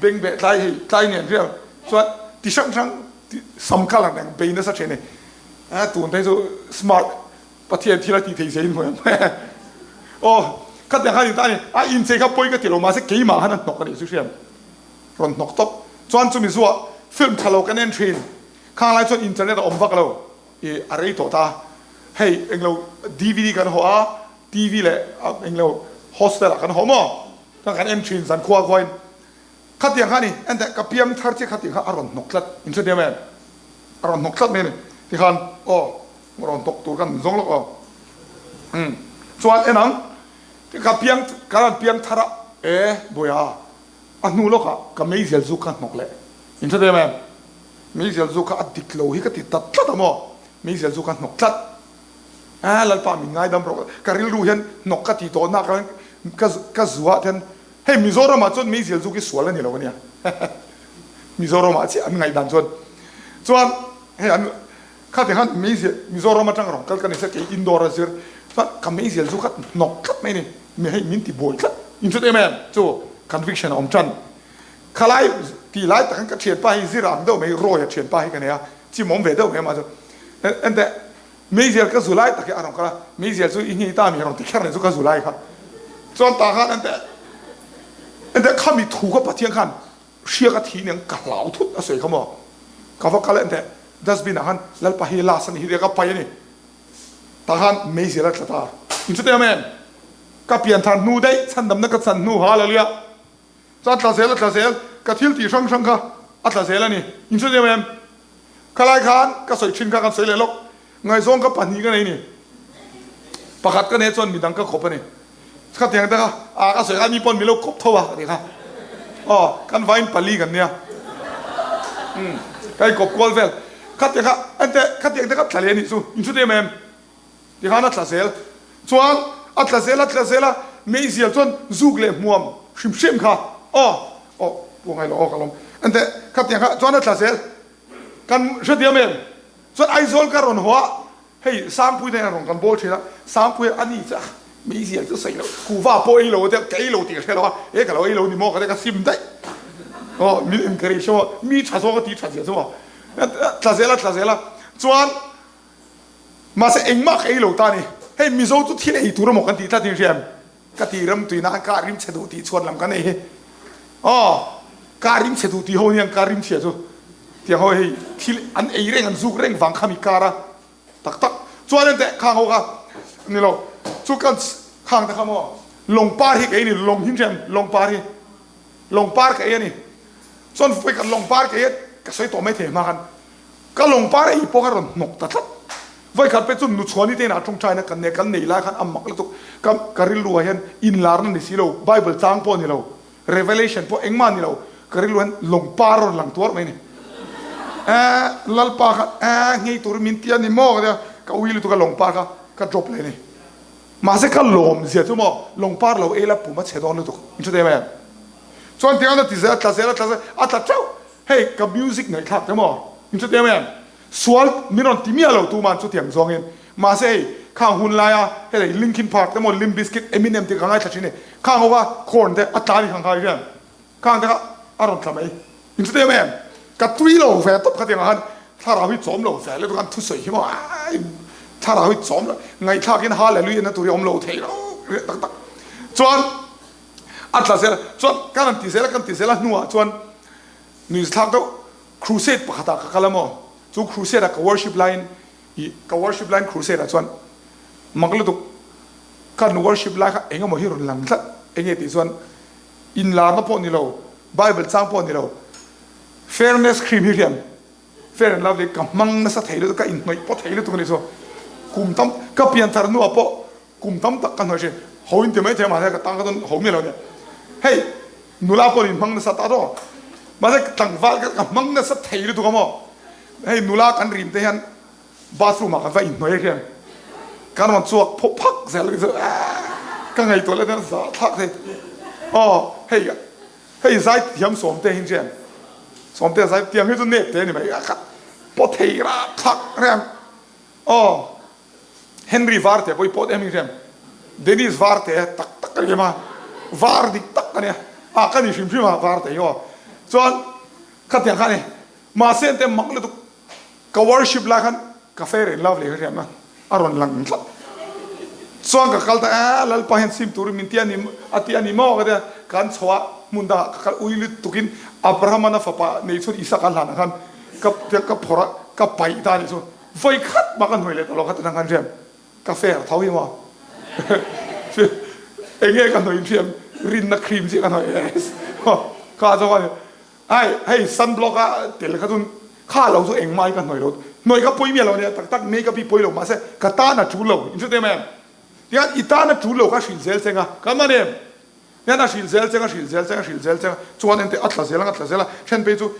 beng beh tlai hei tlai nen hriam chuan ti hrang hrang sam colour nen bei nasa thin a ni. Eh tun te hi chu smart Pathian thil a tih theih zia in hmu em? Aw, khatiang khan in ta a ni. A inchei kha pawi ka ti lo, mahse keimah khan a hnawk a nih chu hriam. Rawn hnawk tawp. Chuan chumi zuah film tha lo kan en thin. Khang lai chuan internet a awm vak lo. I a rei tawh ta. Hei englo dvd kan hawh a, TV leh englo hostel ah kan hawh maw? Chuan kan en thin zan khua khuain. Khatiang kha a ni, enteh ka piang thar chiah khatiang kha a rawn hnawk tlat. In hrethiam em? A rawn hnawk tlat mai a ni. Tikhan aw. Rawn tawk tur kan zawng lawk aw. Umm chuan en ang ka piang ka rawn piang thar a e Bawiha a hnu lawk ah ka meizial zu kha hnawk leh in hre em em meizial zu kha a dik lo hi ka ti ta tlat a maw meizial zu kha hnawk tlat a Lalpa min ngaidam rawh ka rilru hian hnawk ka ti tawh nak ka ka zu ah hian hei Mizoram ah chuan meizial zu khi sual a ni lo ania Mizoram ah chiah an ngaihdan chuan chuan hei an Khati khan meizial Mizoram atang rawn kal ka ni se kei indoor a zir chuan ka meizial chu kha hnawk tlat mai ni mi hei min ti buai tlat in hre em em chu conviction a awm tan khalai tih lai tak khan ka thianpa hi zir ang deuh mai Roy a thianpa hi ka nei a chimawm ve deuh mai amah chu enteh meizial ka zu lai tak hi a rawn kal a meizial chu i nghei ta mi rawn ti kher nei chu ka zu lai kha chuan tah khan enteh enteh khami thu kha Pathian khan hria ka thi nen ka hlau thut a sawi kha maw ka va kal enteh. Dustbin ah khan Lalpa hi last a ni hi tia ka pai a ni. Tah khan meizial a tla ta. In chu teh em? Ka pianthar hnu daih chhandamna ka chan hnu Hallelujah. Chuan tla zel a tla zel, ka thil tih hrang hrang kha a tla zel a ni. In chu teh em? Khalai khan ka sawi thin kha kan sawi leh lawk. Ngaihzawng ka pahnih ka nei ni. Pakhat ka nei chuan midang ka khawp a ni. Khatiang te kha a ka sawi kha mi pawn mi lo khawp tho a ka ti kha. Aw kan vain pali kan nia. Umm ka inkawp kual vel. Khatiang kha ente khatiang te kha tla leh a nih chu. In hre em em? Ti khan a tla zel. Chuan a tla zel a tla zel a meizial chuan zuk leh hmuam hrim hrim kha. Aw aw pu ngailo aw ka lawm. Ente khatiang kha chuan a tla zel. Kan hrethiam em? Chuan Aizawl ka rawn haw a, hei Sangpui nen a rawn kan bawl thin a, Sangpui a ni chu meizial chu sawi lo, kuhva pawh ei lo a tia, ka ei lo tih ka hre lo a, e ka lo ei lo ni maw ka tia ka sim daih. Aw min encourage maw, mi tha zawk a ti tha zia chu maw. Tla zel a tla zel a, chuan mahse engmah ka ei lo ta a ni. Hei Mizo chu thil ei tur emaw kan tih tlat in hria em? Ka ti ram tui nan ka rim chhe duh tih chhuat lam ka nei hi. Aw, ka rim chhe duh tih ho hian ka rim chhia chu tiang ho hei thil an ei reng an zuk reng vang khami kar a tak tak chuan enteh khang ho kha ni lo chu kan khang te kha maw lawng par hi ka ei ni lawng hin rem lawng par hi lawng par ka ei a ni chuan vawi khat lawng par ka ei a ka sawi tawh mai thei hma khan Ka lawngpar ei pawh ka rawn hnawk ta tlat. Vawikhat pek chu Nuchhuani te inah tawngtaina kan nei a, kan nei lai khan a mak lutuk. Ka ka rilru ah hian inlarna ni si lo, Bible chang pawh ni lo, Revelation pawh engmah ni lo, ka rilru hian lawngpar a rawn lang tuar mai a ni. Eeh Lalpa kha eeh nghei turin min ti a ni maw ka tia, ka ui lutuk a lawngpar kha ka drop leh a ni. Mahse ka lawm zia chu maw lawngpar lo ei la pum a chhe dawn lutuk, in hre thei em em? Chuan tiang a ti zel a tla zel a tla zel a tla teuh. Hei ka music ngaihthlak te maw? In hre teu em? Sual min rawn ti miah lo tuman chutiang zawngin. Mahse hei khang hun laia helei Linkin Park te maw Limp Bizkit, Eminem te ka ngaithla thin e. Khang ho kha Korn te a tla ni khang kha i hriat? Khang te kha a rawn tla mai. In hre teu em? Ka tui lo ve tawp khatiang ah khan thlarau hi chawm lo ve lutuk an thusawi hi maw aii thlarau hi chawm lo ngaihthlak in hallelujah na tur hi awm lo thei lo tak tak. Chuan A tla zel a, chuan kan han ti zel a, kan ti zel a hnuah chuan nuizathlak deuh crusade pakhatah ka kal a maw, chu crusade ah ka worship laiin ih ka worship laiin crusade ah chuan mak lutuk kan worship lai kha eng emaw hi rawn lang tlat, enge tih chuan inlarna pawh ni lo, bible chang pawh ni lo, fairness cream hi hriam fair and lovely ka hmang nasa thei lutuk, ka inhnawih pawh thei lutuk a ni chu, kum tam ka pianthar hnuah pawh Kum tam tak ka hnuai thin. Ho in ti mai thei a mahse ka tang kha chuan ho miah lo nia. Hei nula pawh in hmang nasa ta daw. Mahse tlangval kha ka hmang nasa thei lutuk a maw. Hei nula kan rim te hian bathroom ah kan va inhnuai hian kan rawn chhuak phawk phak zel chu ka ngaihtuah leh hian zah thlak thei. Aw hei hei zai thiam Sawmte hi hian Sawmte zai tiang hi chu nep te a ni mai a khat pawh thei rap thlak reng. Aw Henry Varte pawh i pawt em i hriam? Dennis Varte tak tak ka ni em a, var dik tak ka nia, ah ka ni hrim hrim a Varte hi aw. Chuan khatiang kha a ni, mahse ente mak lutuk ka worship lai khan ka fair and lovely ka hriam a, a rawn lang tlat. Chuan ka kal ta e Lalpa hian sim turin min ti a ni a ti a ni maw ka tia, kan chho a hmun dangah ka kal ui lutukin Abraham-an a fapa nei chhun Isaka hlan ah khan ka ka phawrh a ka paih ta a nih chu. Vawi khat mah ka hnuai leh ta lo kha ti nang khan hriam ka fair tho hi maw enge ka hnuai in hriam rinna cream chiah ka hnuai kha chu khan ai hei sunblock a tel kha chun kha lo chu engmah hi ka hnuai lo hnuai kha pawi miah lo ania tak tak makeup hi pawi lo mahse ka tan a tul lo in hre em em tihian i tan a tul lo kha hrilh zel cheng a ka man em Hian a hrilh zel cheng a hrilh zel cheng a hrilh zel cheng a, chuan enteh a tla zel ang a tla zel a, then phei chu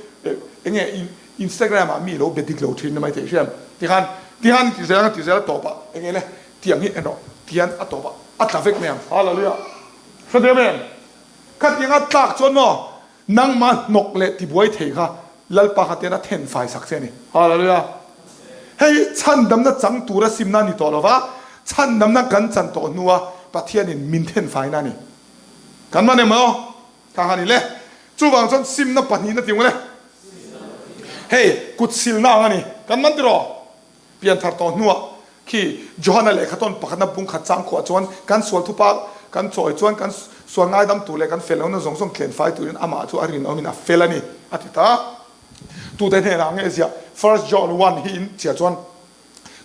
enge Instagram ah mi lo be dik lo thin ni mai thei hriam tikhan tihan ti zel ang a ti zel a tawp ah enge le tiang hi en rawh tian a tawp ah a tla vek mai ang Hallelujah hre em em khatiang a tlak chuan maw nangmah hnawk leh tibuai thei kha Lalpa kha tian a then fai sak che a ni Hallelujah hei chhandamna chang tura simna a ni tawh lova chhandamna kan chan tawh hnua Pathianin min then faina a ni. Kan man em aw? Kha kha ni le. Chuvang chuan simna pahnihna ti ung le. Hei kut silna ang a ni. Kan man tiraw? Pianthar tawh hnuah khi Johana lehkha tawn pakhatna bung khat chang khuah chuan kan sual thupa kan chawi chuan kan sual ngaidam tur leh kan fel lohna zawng zawng tlen fai turin amah chu a rinawmin a fel a ni a ti ta. Tute hnenah nge ziah? First John one hi in chhiar chuan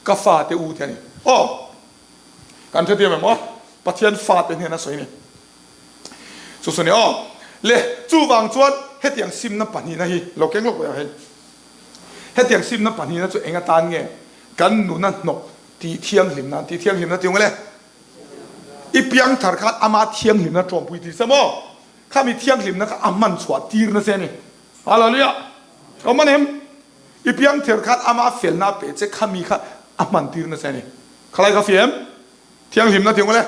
ka fate u te a ni. Aw! Kan hrethiam em aw? Pathian fate hnena sawi a ni. Chu chu a ni aw. Le, chuvang chuan hetiang simna pahnihna hi lo keng lawk ve ang hei. Hetiang simna pahnihna chu eng atan nge kan nuna hnawk tih thianghlimna an tih thianghlimna tih ung le? I piangthar khan ama thianghlimna tawmpui tih sa maw? Khami thianghlimna kha a hman chhuah tir nasa a ni. Hallelujah! Ka awm anem? I piangthar khan ama felna a pe che khami kha a hman tir nasa a ni. Khalai ka fiam? Thianghlimna tih ung le?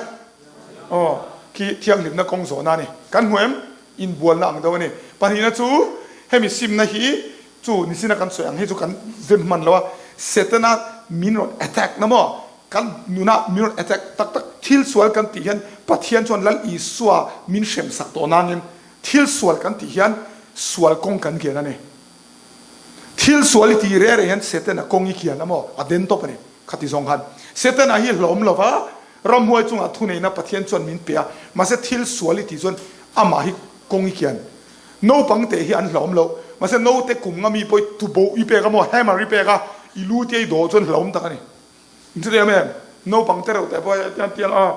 Aw, khi thianghlimna kawng zawhna a ni. Kan hmu em? Inbualna ang deuh a ni. Pahnihna chu hemi simna hi chu nisina kan sawi ang hi chu kan zem hman lo a, Setana min rawn attack na maw? Kan nunah min rawn attack tak tak. Thil sual kan tih hian Pathian chuan Lal Isua min hrem sak tawh nangin thil sual kan tih hian sual kawng kan kian a ni. Thil sual i tih reh reh hian Setana kawng i kian a maw? A den tawp a ni. Khati zawng khan Setana hi hlawm lo va, ramhuai chungah thuneihna Pathian chuan min pe a, mahse thil sual i tih chuan amah hi kawng i kian. Naupang te hi an hlawm lo, mahse naute kum nga mi pawh i tuboh i pek a maw, hammer i pek a, i lu te i dawh chuan hlawm tak a ni. Inchutiang em? Naupang te reuh te pawh hian tiang a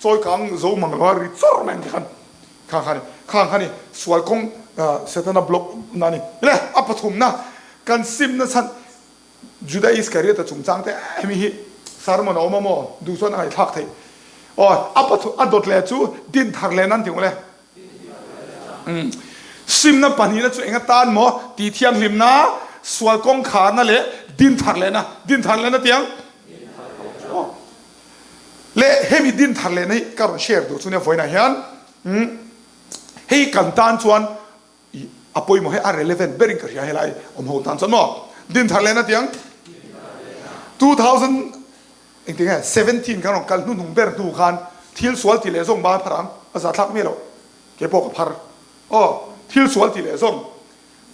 chawi kang zo mang lo a ri chawr mai ang ti khan khang kha a ni. Khang kha a ni sual kawng Setana block na a ni. Le a pathumna kan simna chhan Juda Iskariota chungchang te hemi hi sermon a awm a maw? Duh chuan a ngaihthlak theih. Aw a pathum a dawt leh chu din thar leh nan ti ang le. Simna pahnihna chu eng atan maw? Tih thianghlimna, sual kawngkharna leh din thar lehna. Din thar lehna tiang? Leh hemi din thar lehna hi ka rawn share duh chu nia vawiinah hian hei kan tan chuan a pawimawh hi a relevant berin ka hria helai awm ho tan chuan maw? Din thar lehna tiang? 2000 Engti nge 17 kan rawn kal hnuhnung ber hnu khan thil sual ti leh zawng ban phar ang a za thlak miah lo kei pawh ka phar aw thil sual ti leh zawng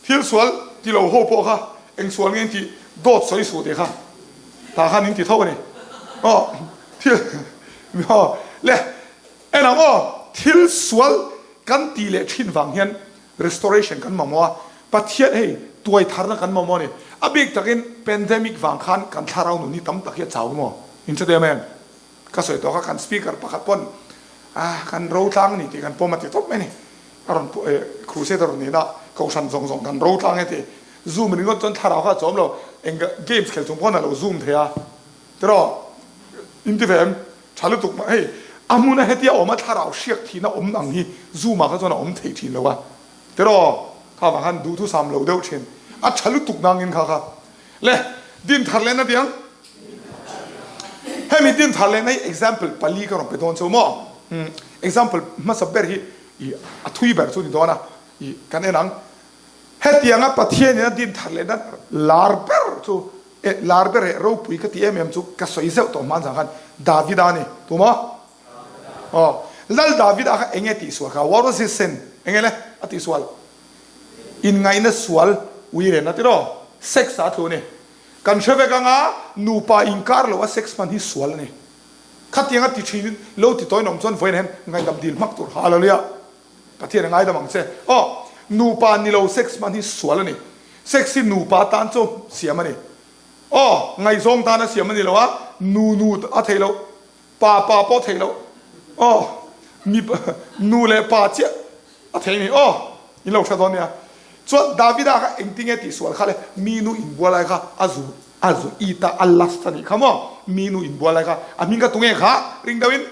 thil sual ti lo ho pawh kha eng sual nge tih dawt sawi suh tih kha tah khan in ti tho a ni aw thil aw le en ang aw thil sual kan ti leh thin vang hian Restoration kan mamawh a, Pathian hei tuai tharna kan mamawh a ni. A bik takin pandemic vang khan kan thlarau nun hi tam tak hi a chau maw? In hre em em? Ka sawi tawh kha kan speaker pakhat pawn ah kan ro tlang a ni tih kan pawm a ti tawp mai a ni. A rawn crusade a rawn nihna kohhran zawng zawng kan ro tlang e ti. Zoom ringawt chuan thlarau kha a chawm lo. Eng games khel chung pawn a lo zoom thei a. Tiraw? In ti ve em? Tha lutuk mah hei a hmuna hetia awm a thlarau hriak thihna awm ang hi Zoom ah kha chuan a awm thei thin lo a tiraw kha vang khan duhthusam lo deuh thin a tha lutuk nangin kha kha le din thar lehna tiang hemi din thar lehna hi example pali ka rawn pe dawn cheu maw example hmasa ber hi i a thui ber chu ni dawn a i kan en ang hetianga Pathian in a din thar lehna lar ber chu E, lar ber eh, ropui ka ti em em chu ka sawi zeuh tawh hman zang khan Davida a ni. Tumaw? Aw, Lal Davida kha enge tihsual kha? What was his sin? Enge le a tihsual? Inngaihna sual ui rena tiraw? Sex ah a tlu a ni. Kan hre vek anga nupa inkar lo a sex hman hi sual a ni. Khatiang a ti thin lo ti tawhin awm chuan vawiin hian ngaihdam dil hmak tur. Hallelujah! Pathian a ngaidam ang che. Aw, nupa ni lo sex hman hi sual a ni. Sex hi nupa tan chu siam a ni. Aw, ngaihzawng tan a siam a ni lo a, nu nu a theih loh, pa pa pawh a theih loh. Aw, mi nu leh pa chiah a thei a ni. Aw, in lo hre dawn nia. Chuan Davida kha engtinge tihsual kha le, mi nu inbual lai kha a zu a zu it a, a last a nih kha maw? Mi nu inbual lai kha a hming kha tunge kha? Ring deuhin.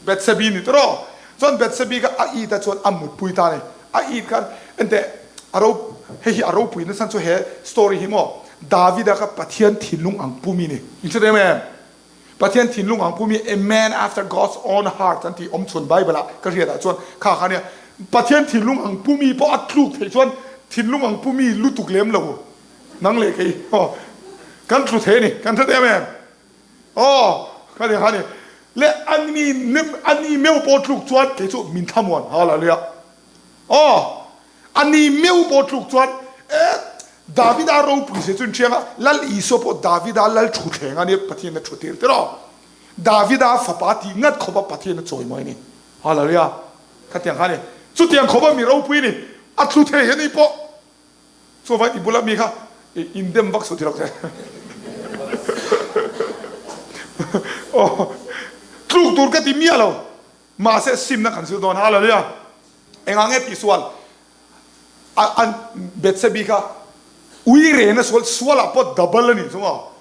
Bethsebi ni tawh chuan Bethsebi kha a it a chuan a mutpui ta a ni. A it khan enteh a ro hei hi a ropui nasa chu he story hi maw Davida kha Pathian thinlung ang pumi ni. In hre em em? Pathian thinlung ang pumi a man after God's own heart an tih awm chhun Bible ah ka hriat ah chuan kha kha nia Pathian thinlung ang pumi pawh a tluk theih chuan thinlung ang pumi lutuk lem lo nang leh kei kan tlu thei a ni. Kan hre em em? Aw, ka ni kha ni. Le a ni a ni meuh pawh tluk chuan kei chu min thlamuan hallelujah. Aw, a ni meuh pawh tluk chuan e Davida ropui zia chu in hriang a, Lal Isua pawh Davida lal thutthleng a nia Pathian a thu tir tir aw. Davida fapa tih ngat khawp a Pathian a chawimawi a ni. Hallelujah. Khatiang kha ni. Chutiang khawp a mi ropui ni. A thlu thei a ni pawh. Chuvang i bula mi kha in dem vak suh ti lo che. Aw, tluk tur ka ti miah lo. Mahse simna kan zir dawn. Hallelujah. Engah nge tihsual an Bethsebi kha ui rena sual sualah pawh double a nih chu maw?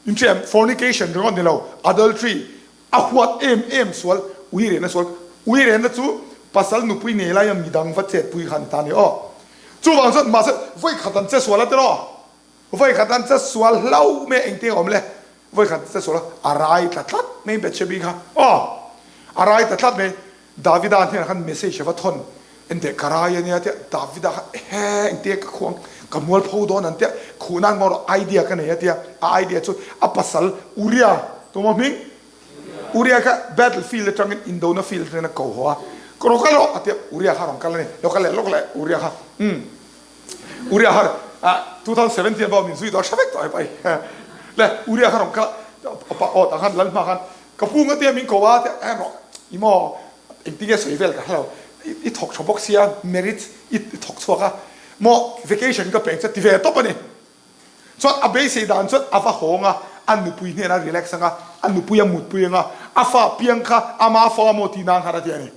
Inṭhiam fornication ringawt ni lo, adultery a huat em em sual ui rena sual ui rena chu pasal nupui nei laia midang va chetpui kha a ni ta a ni aw. Chuvang chuan mahse vawi khat an che sual a tiraw? Vawi khat an che sual hlo mai a engtin a awm le? Vawi khat an che sual a, a rai tla tlat mai Bethshebi kha aw, a rai ta tlat mai. Davida hnenah khan message a va thawn, Enteh ka rai a nia tia Davida kha ehe engtia ka khuang ka mualpho dawn an tia khuh nan maw rawh idea ka nei a tia a idea chu a pasal Uria tumaw hming Uria kha battle field atangin indona field atangin a ko haw a ka rawn kal rawh a tia Uria kha a rawn kal a ni lo kal leh lawk leh Uria kha umm Uria kha ah 2017 pawh min zui tawh a hre vek tawh hepa hi le Uria kha a rawn kal a pa aw tah khan lal hma khan Ka pu nga tia min ko a tia en rawh i maw engtin nge sawi vel ka hre lo i thawk tha bawk sia merit i thawk chhuak a maw vacation ka peng che ti ve tawp a ni chuan a beisei dan chuan a va hawng a a nupui hnenah a relax anga a nupui a mutpui anga a fa piang kha ama fa maw tih nan khan a ti a ni.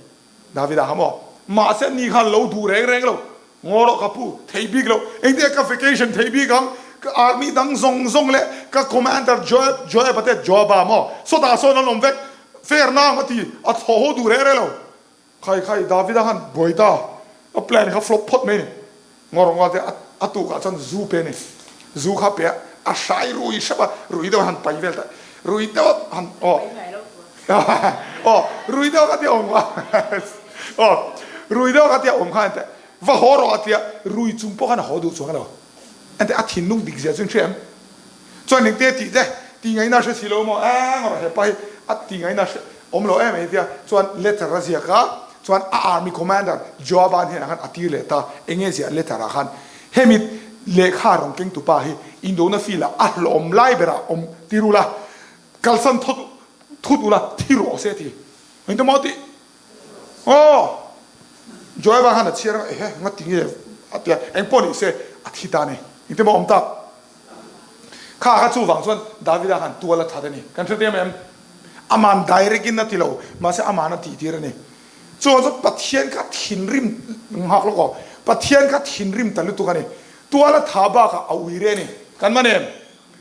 Davida kha maw? Mahse ni khan lo duh reng reng lo. Ngaw rawh ka pu, thei bik lo. Engtin ka vacation thei bik ang? Ka army dang zawng zawng leh ka commander Joab, Joab a te Joaba maw? Sawtah sawn an awm vek. Fair nang a ti, a thaw ho duh reng reng lo. Khai khai, Davida khan buai ta. A plan kha flop phawt mai ni. Ngaw rawh ngaw te a tukah chuan zu pe a ni. Zu kha pe a, a hrai rui hrep a, rui deuh a han pai vel ta. Rui deuh a han aw aw rui deuh kha tia awm kha aw rui deuh kha tia awm kha enteh va haw rawh a tia rui chung pawh khan a haw duh chuang lo. Enteh a thinlung dik zia chu in hria em? Chuan engte tih te ti ngaihna hre si lo maw eng rawh hepa hi a ti ngaihna hre awm lo em tia chuan letter a ziak a chuan a army commander Joaba hnenah khan a tir leh ta enge ziah letter ah khan hemi lehkha rawn keng tupa hi indona field ah a hlawm lai berah awm tir ula kalsan thawt thut ula thi rawh se ti engte maw tih Aw! Joaba khan a chhiar a, ehe, nga ti nge a ti a, eng pawh ni se a thi ta a ni. Engtin maw awm tak? Kha kha chuvang chuan Davida khan tual a that a ni. Kan hre em em? Aman direct in a ti lo, mahse aman a tih tir a ni. Chuvang chuan Pathian kha thinrim nghak lawk aw, Pathian kha thinrim ta lutuk a ni. Tual a tha bakah a ui reh a ni. Kan man em?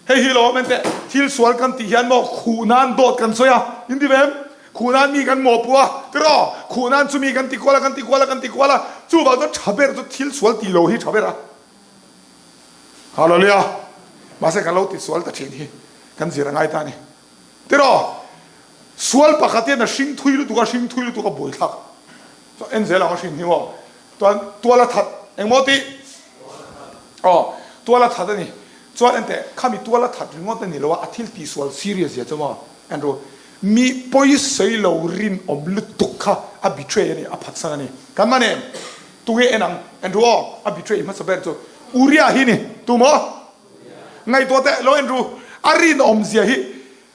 Hei hi lawm enteh, thil sual kan tih hian maw khuh nan dawt kan sawi a, in ti ve em? Khuh nan mi kan mawhpuh a, tiraw? Khuh nan chu mi kan ti kual a, kan ti kual a, kan ti kual a, chuvang chuan tha ber chu thil sual tih lo hi tha ber a. Hallelujah! Mahse kan lo ti sual ta thin hi kan zir a ngai ta a ni. Tiraw? Sual pakhat hian a hring thui lutuk a, hring thui lutuk a buaithlak. Chuan en zel ang a hring hi maw? Chuan tual a that engmaw tih? Aw, tual a that a ni. Chuan enteh, khami tual a that ringawt a ni lo a, a thil tihsual serious zia chu maw? Andrew, mi pawisawi lo rinawm lutuk kha a betray a ni, a phatsan a ni. Kan man em? Tunge en ang? Andrew, aw, a betray hmasa ber chu Uriah hi ni. Tu maw? Ngaihtuah teh lo Andrew, a rinawm zia hi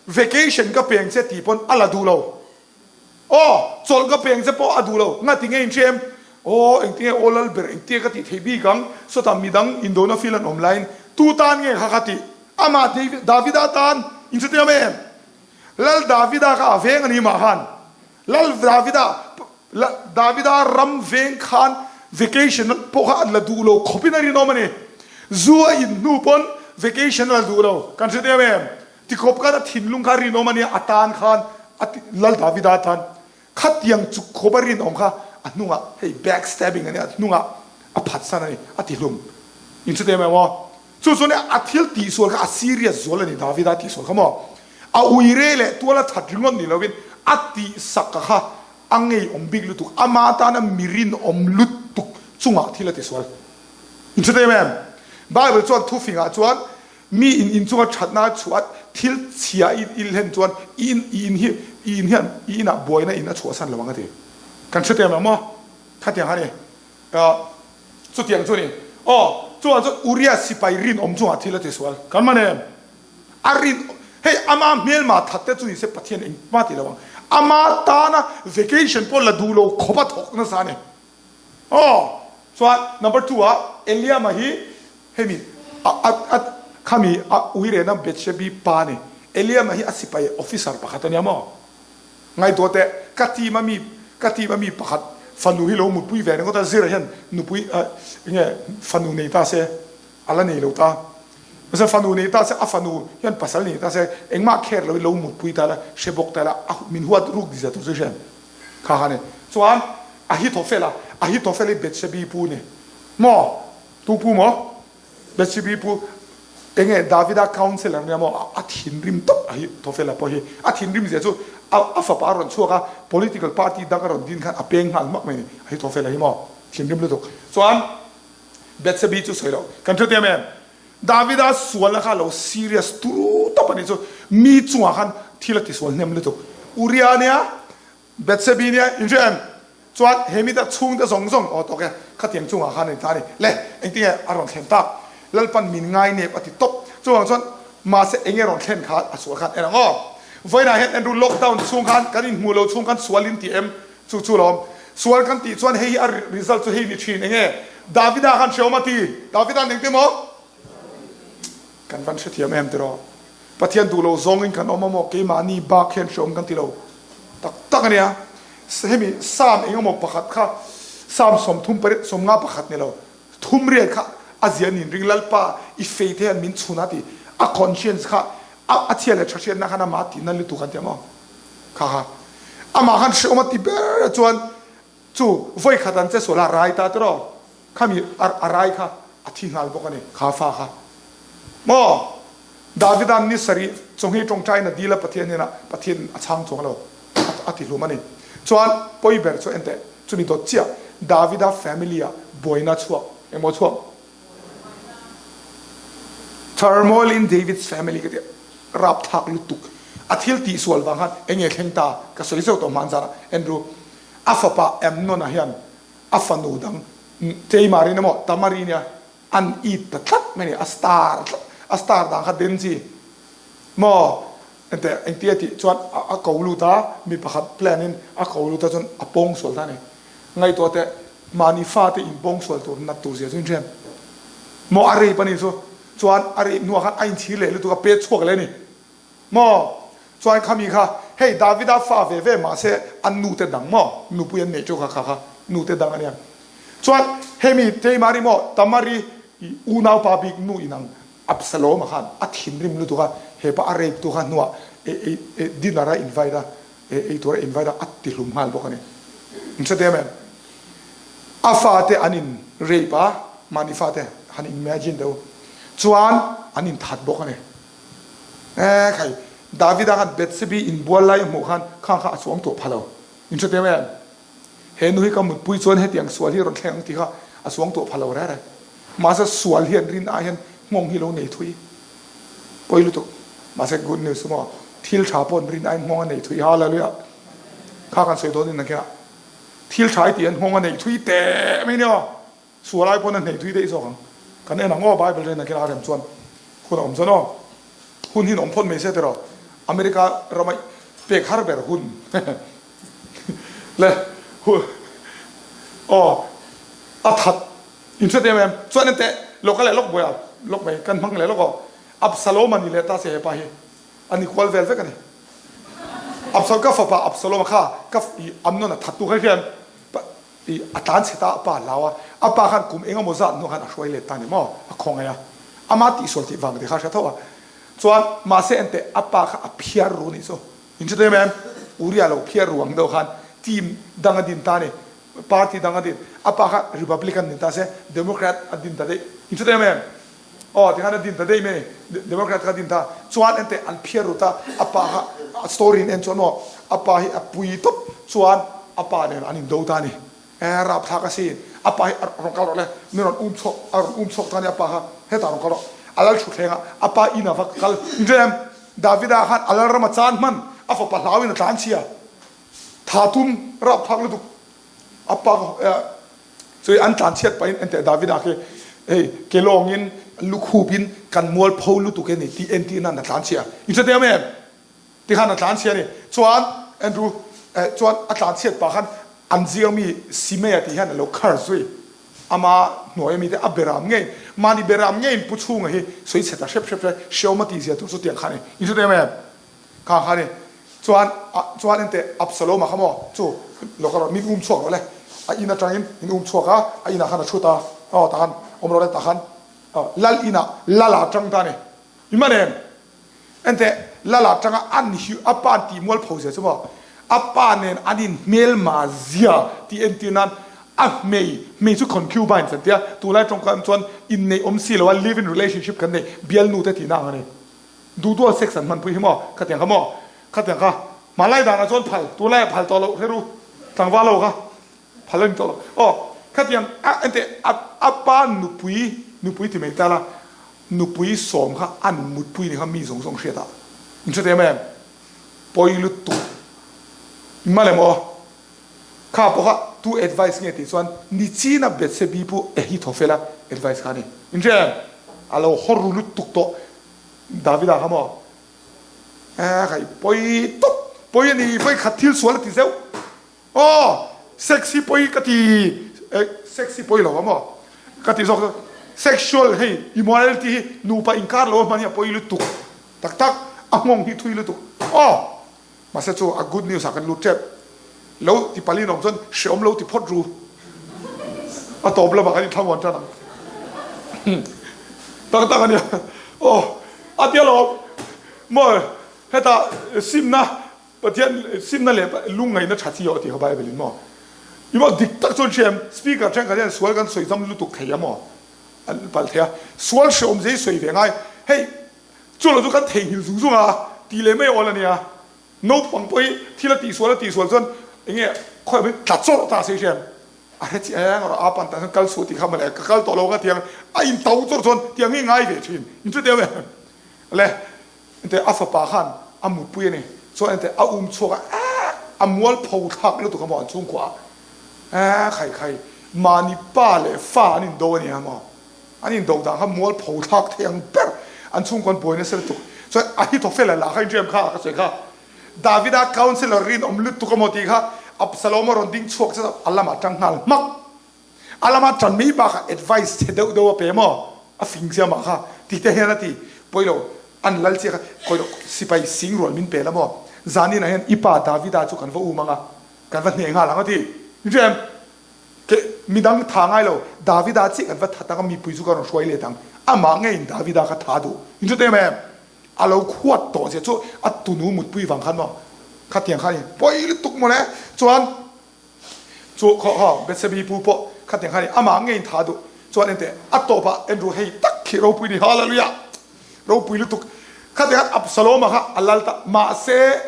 vacation ka peng che tih pawn a la duh lo. Aw, chawlh ka peng che pawh a duh lo. Nga tinge in hria em? Aw, engtinge aw lal ber engtia ka tih theih bik ang? Sawtah midang indona feel an awm laiin tu tan nge kha ka tih? Amah Davida tan in hre teh em? Lal Davida kha a veng a ni mah khan. Lal Davida Davida ram veng khan vacation pawh kha an la duh lo khawpin a rinawm a ni. Zu a in hnu pawn vacation a la duh lo. Kan hre teh em? Tikhawp khan a thinlung kha rinawm a nia, a tan khan a ti, Lal Davida tan khatiang chuk khawp a rinawm kha a hnungah hei back stabbing a nia, a hnungah a phatsan a ni, a ti hlum. In hre teh mai maw? Chu chuan a thil tihsual kha a serious zual a ni, Davida tihsual kha maw? A uire leh tual a that ringawt ni lovin a tihsak kha a ngeiawm bik lutuk, ama tana mi rinawm lutuk chungah thil a tisual. In hre teh mai em? Bible chuan thufingah chuan Mi in in chunga thatna a chhuah a, thil chhia i il hlen chuan i in i in hi i in hian i inah buaina in a chhuahsan lo ang a ti. Kan hre teh ang maw? Khatiang kha ni. Ahh chutiang chu ni. Aw, chuvang chuan Uriah sipai rinawm chungah thil a ti sual. Kan man em? A rin hei ama hmelma that te chu ni se Pathian engmah ti lo ang. Ama tana vacation pawh la duh lo khawp a thawk nasa a ni. Aw, chuan number two ah Eliama hi. Hemi a a a khami a uirena Bethshebi pa ni Eliama hi a sipai officer pakhat a nia maw? Ngaihtuah teh, ka team a mi ka team a mi pakhat fanu hi lo mutpui ve ringawt a, Zira hian nupui enge fanu nei ta se, a la nei lo ta. Mahse fanu nei ta se, a fanu hian pasal nei ta se, engmah care loin lo mutpui ta la, hre bawk ta la, a min huat ruk dizia tur chu hriat kha kha ni. Chuan Ahithophel-a, Ahithophel hi Bethshebi pu ni maw? Tu pu maw? Bethshebi pu enge Davida counsellor nia maw? A thinrim tawp Ahithophel-a pawh hi. A thinrim zia chu a a fapa a rawn chhuak a, political party dang a rawn din khan a peng nghal hmak mai ni Ahithophel-a hi maw? Thinrim lutuk. Chuan Bethshebi chu sawi loh kan hre em em? Davida sualna kha lo serious turu tawp a nih chu. Mi chungah khan thil a tisual hnem lutuk. Uria nia Bethsebi nia in hria em? Chuan he mita chhungte zawng zawng aw tawk e, khatiang chungah khan a ni ta a ni. Le, engtinge a rawn thlen tak? Lalpan min ngai nep a ti tawp. Chuvang chuan mahse enge rawn thlen kha a sual khan en ang aw. Vawiinah hian Andrew lockdown chhung khan kan inhmuh lo chhung khan sual in ti em? Chu chu lawm. Sual kan tih chuan hei hi a result chu hei ni thin enge? Davida khan hreawm a ti. Davida'n engti maw? Kan van hrethiam em tiraw? Pathian duh lo zawngin kan awm a maw? Keimahni bak hian hreawm kan ti lo tak tak a nia. Hemi Psalm eng emaw pakhat kha Psalm 38 51 ni lo thum riat kha a zia nin ring Lalpa i faith hian min chhun a ti. A conscience kha a chhia leh tha hriatna khan amah a tihna lutuk an ti a maw? Kha kha amah khan hreawm a ti ber chuan Chu vawi khat an che sual a rai ta tiraw? Khami a rai kha a thi nghal bawk a ni, kha fa kha. Maw? Davida'n ni sarih chawnghi tawngtaiin a dil a Pathian hnenah, Pathian a chhang chuang lo, a ti hlum a ni. Chuan pawi ber chu enteh, chumi dawt chiah Davida family ah buaina chhuak, engmaw chhuak? Turmoil in David's family ka ti a, rapthlak lutuk. A thil tihsual vang khan enge thleng ta ka sawi zeuh tawh hman zan ah, Andrew. A fapa Amnon-a hian a fanu dang Tamar-in emaw Tamar-i nia an it ta tlat mai a ni, a star tlat, a star dan kha Denzi maw enteh engtia tih chuan a ko lut a, mi pakhat plan in a ko lut a chuan a pawng sual ta a ni. Ngaihtuah teh mahni fate in pawng sual tur nat tur zia chu in hriat maw a rape a nih chu, chuan a rape hnuah khan a inchhir leh lutuk a pet chhuak leh a ni. Maw? Chuan khami kha, hei Davida fa ve ve mahse an nute dang maw? Nupui an neih teuh kha kha kha nute dang a nia. Chuan hemi Tamari maw? Tamari i unaupa bik nu inang Absalom-a khan a thinrim lutuk a, hepa a rape tu kha hnuah e e dinner a invite a, e ei tur a invite a, a ti hlum nghal bawk a ni. In hre te em em? A fate an in rape a, mahni fate han imagine deuh chuan an inthat bawk a ni. Ee khai, Davida khan Bethsebi inbual lai a hmuh khan khang kha a chuang tawh pha lo. In hre teu em? He nu hi ka mutpui chuan hetiang sual hi a rawn thleng ang tih kha a chuang tawh pha lo reh reh. Mahse sual hian rin ah hian nghawng hi lo nei thui. Pawi lutuk. Mahse good news chu maw, thil tha pawh rin aiin nghawng a nei thui. Hallelujah! Kha kan sawi dawn in ang khian thil tha i tih hian nghawng a nei thui teh mai nia. Sual ai pawn a hneih tui daih zawk ang. Kan en ang aw Bible ren ah khian a rem chuan hun a awm chuan aw. Hun hi awm phawt mai se tiraw. America rama pek har ber hun le hu aw a that in hre em em chuan enteh lawk a leh lawk buai a lawk mai kan hmang leh lawk aw. Absalom a ni leh ta se hepa hi a ni kual vel vek a ni. Absalom ka fapa Absalom a kha ka i Amnon a that tu kha hian I a tlan chhe ta a pa hlau a, a pa khan kum eng emaw zat hnuah khan a hruai let ta a ni maw? A khawngaih a, ama tihsual tih vang tih kha a hre tho a. Chuan mahse enteh a pa kha a phiar ru nih chu. In hre thei em em? Uria lo phiar ru ang deuh khan team dang a din ta a ni, party dang a din. A pa kha Republican din ta se, Democrat a din ta daih. In hre thei em em? Aw tikhan a din ta daih mai a ni, Democrat kha a din ta. Chuan enteh an phiar ru ta, a pa kha a story in en chuan maw a pa hi a pui tawp chuan a pa nen an indo ta a ni. E rapthlak a si, a pa hi a rawn kal rawh le, min rawn um chhuak, a rawn um chhuak ta a ni a pa kha, hetah rawn kal rawh. A lal thutthleng ah a pa in a va kal. Inrem, Davida khan a lal ram a chan hman, a fapa hlau in a tlan chhia. Tha tum rapthlak lutuk a pa kha Cui an tlanchhiat pahin enteh Davida khi hei kelawngin lukhupin kan mualpho lutuk e ni tih entir nan a tlanchhia. In hre teh em? Tikhan a tlanchhia a ni. Chuan Andrew chuan a tlanchhiat pah khan an zing ami Simea tih hian a lo khar zui. Ama hnuai ami te a beram ngei. Mahni beram ngeiin pu chhunga hi sawi chhe ta hrep hrep se hreawm a tih zia tur chu tiang kha a ni. In hre em em? Kha kha a ni. Chuan chuan enteh Absalom-a kha maw chu lo ka rawh min um chhuak rawh le. A in atangin min um chhuak a, a inah khan a thut a, aw tah khan awm rawh le tah khan lal inah lal ah tang ta a ni. I man em? Enteh, Lal atanga an hi a pa an tih mualpho zia chu maw? A pa nen an in hmelma zia tih entir nan a hmei, hmei chu concubines an tia, tunlai tawngkam chuan inneih awm si lo a live in relationship kan nei, bialnu te tihna ang a ni. Duhdual sex an hmanpui hi maw? Khatiang kha maw? Khatiang kha hmanlai danah chuan phal, tunlai ah phal tawh loh hre ru, tlangval ho kha phal a ni tawh lo. Aw, khatiang a enteh a a pa nupui, nupui ti mai ta la, Nupui sawm kha an mutpui ni kha mi zawng zawng hriat ah in hre em em? Pawi lutuk mal em aw? Kha pawh kha tu advice nge tih chuan Nichina Bethsebi pu Ahithophel-a advice kha a ni. In hre em? A lo haw ru lutuk tawh Davida kha maw? Eeh kha i pawi tawp pawi a ni pawi khat thil sual a ti zeuh. Aw sex hi pawi ka ti eh sex hi pawi lo a maw ka ti zawk sexual hei immorality hi nupa inkar lo a hman hi a pawi lutuk tak tak a nghawng hi thui lutuk aw mahse chu a good news ah kan lut tep lo ti palin awm chuan hreawm lo ti phawt ru a tawp lamah kan inthlamuan tan ang tak tak ania aw a tia lawm maw hetah simna Pathian simna leh lungngaihna tha chi aw tih kha Bible in maw? I maw dik tak chuan hria em? Speaker thenkhat hian sual kan sawi zam lutuk thei a maw? An palh thei a, sual hreawm zia hi sawi ve ngai. Hei chu lo chu kan theihnghilh zung zung a tih leh mai awl a nia. Naupang pawh hi thil a tihsual a tihsual chuan eng nge khawiah pawhin tla chawrh ta a sawi hria em? A hre chiah eng rawh a pan tan chuan kal suh tih kha mawle ka kal tawh lo ka tiang a in to chawrh chuan tiang hi ngai ve thin. Inhre deuh em? Le. Enteh a fapa khan a mutpui a ni. Chuan enteh a um chhuak a, eeh a mualpho thlak lutuk a maw an chhungkua a, eeh khai khai mahni pa leh fa an indo a nia maw, an indo dan kha mualpho thlak thei ang ber an chhungkua an buai nasa lutuk. Chuan Ahithophel-a lah kha inriam kha ka sawi kha Davida counsellor rinawm lutuk a maw tih kha Absalom-a rawn ding chhuak zet a, a lamah tang nghal hmak. A lama ṭan mai bakah advice chhe deuh deuh a pe maw? A fing chiah mah kha ti te hian a ti. Pawi lo, an lal chiah kha khawi lo sipai sing rual min pe la maw? Zaninah hian i pa Davida chu kan va um ang a, kan va hneh nghal ang a ti. Ni ṭem? Ke midang tha ngai lo, Davida chiah kan va that ang a, mipui chu ka rawn hruai let ang. Amah ngeiin Davida kha tha duh. Ni ṭha tem em? A lo khuat tawh zia chu a tunu mutpui vang khan maw? Khatiang kha a ni. Pawi lutuk mawle. Chuan. Chu khaw khaw Bethsebi pu pawh khatiang khan amah ngeiin tha duh chuan enteh a tawpah en ru hei tak khi ropui ni Hallelujah ropui lutuk khatiang khan Absaloma kha a lal ta mahse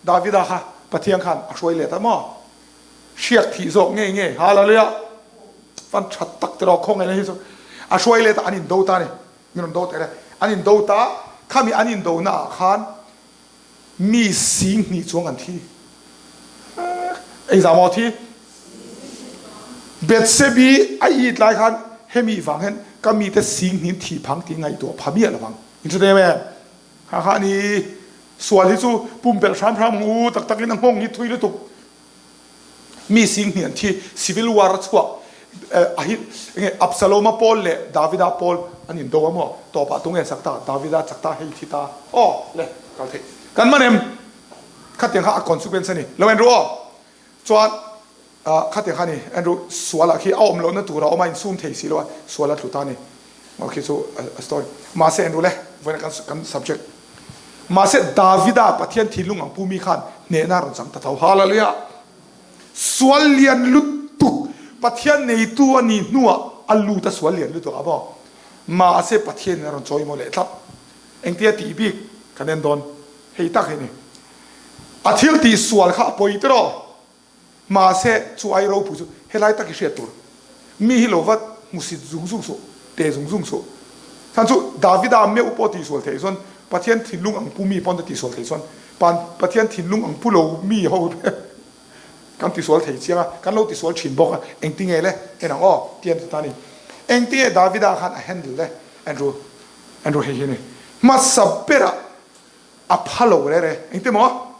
Davida kha Pathian khan a hruai let a maw hriak thih zawk ngei ngei Hallelujah fan tha tak te rawh khaw ngaihna hi chu a hruai let a an indo ta ni min rawn do teh le an indo ta khami an indo na ah khan Mi 20,000 chuang an thi. Engzah maw thi? Bethsebi a it lai khan hemi vang hian ka mite 20,000 thi phang ti ngaihtuah pha miah lovang. In hre em em? Ha ha ni sual hi chu pumpelh hram hram ang u tak tak in a nghawng hi thui lutuk. Mi 20,000 an thi, civil war a chhuak. A hi enge Absaloma pawl leh Davida pawl an indo a maw? Tawpah tunge chak ta? Davida chak ta hei thi ta. Aw le kal theih. Kan man em? Khatiang kha a consequence a ni. Lo en ru aw. Chuan khatiang kha a ni. En ru sualah khi a awm lohna tur a awm a, insum thei si lo a, sual a tlu ta a ni. Aw khi chu a story. Mahse en ru le, vawiin kan kan subject. Mahse Davida Pathian thinlung ang pu mi khan hnehna a rawn chang ta tho. Hallelujah! Sual lian lutuk Pathian neitu a nih hnuah a lut a sual lian lutuk a maw? Mahse Pathian in a rawn chawi maw leh thlap. Engtia tih bik kan en dawn hei tak hi ni. A thil tih sual kha a pawi tiraw? Mahse, chu ai ropui chu helai tak i hriat tur. Mi hi lo va hmusit zung zung suh, te zung zung suh. Chhan chu Davida meuh pawh tihsual theih chuan Pathian thinlung ang pu mi pawn ta tihsual theih chuan Pathian thinlung ang pu lo mi ho te kan tisual thei chiang a, kan lo tisual thin bawk a, engtinge le en ang aw ti an ti ta a ni. Engtinge Davida khan a handle le? Andrew, Andrew hei hi a ni. Hmasa berah a pha lo re re. Engtin maw?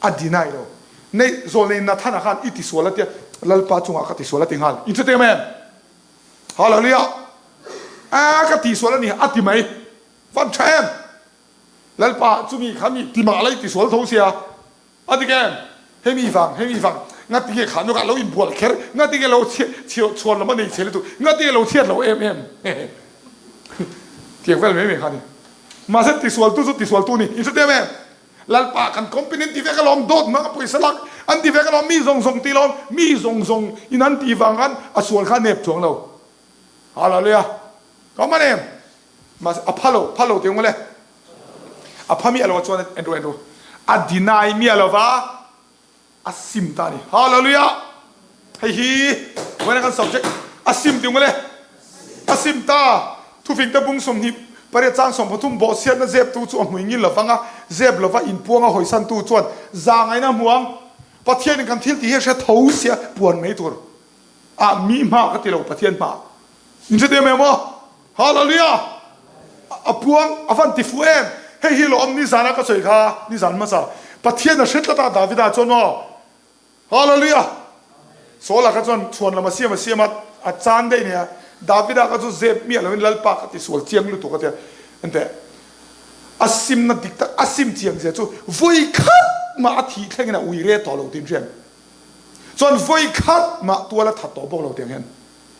A deny lo. Nei zawlnei Nathana khan i tisual a tia, Lalpa chungah ka tisual a ti nghal. In hre teh em? Hallelujah! A ka tihsual a ni a ti mai. Van tha em? Lalpa chumi kha mi ti mah la i tisual tho sia. A dik em? Hemi vang, hemi vang, ngati nge kha nukah lo inbual kher, ngati nge lo chhuan lam a nei chhe lutuk, ngati nge lo chhiat lo em em. Tiang vel mai mai kha a ni. Mahse tisualtu chu tisualtu a ni. In hre te em em? Lalpa kan company an ti vek alawm, dawt hmang a pawisa lak an ti vek alawm, mi zawng zawng ti lawm, mi zawng zawng in an tih vang khan a sual kha a nep chuang lo. Hallelujah. Ka awm em? Mahse a pha lo, pha lo tih ang le. A pha miah lo a chuan en ru en ru. A deny miah lo va, a sim ta a ni. Hallelujah. Hei hi vawiin kan subject a sim tih ang le. A sim ta. Thufing te bung 28 chang 33 bawhchhiatna zeptu chu a hmui ngil lovang a, zep lova inpuanga hawisantu chuan zangaina hmu ang. Pathianin kan thil tih hi a hre tho sia puan mai tur. Ah mi hma ka ti lo Pathian hma. In hre te mai maw? Hallelujah! A puang a van ti fuh em! Hei hi lawm nizan a ka sawi kha nizan hmasa. Pathian a hre tlat a Davida chuan maw? Hallelujah! Saul-a kha chuan chhuan lam a siam a siam a, a chan daih nia. Davida kha chu zep miah loin Lalpa ka ti sual chiang lutuk a tia. Enteh, a simna dik tak, a sim chiang zia chu vawi khat mah a thih thlengin a ui re tawh lo tiin hriat. Chuan vawi khat mah tual a that tawh bawk lo tiang hian.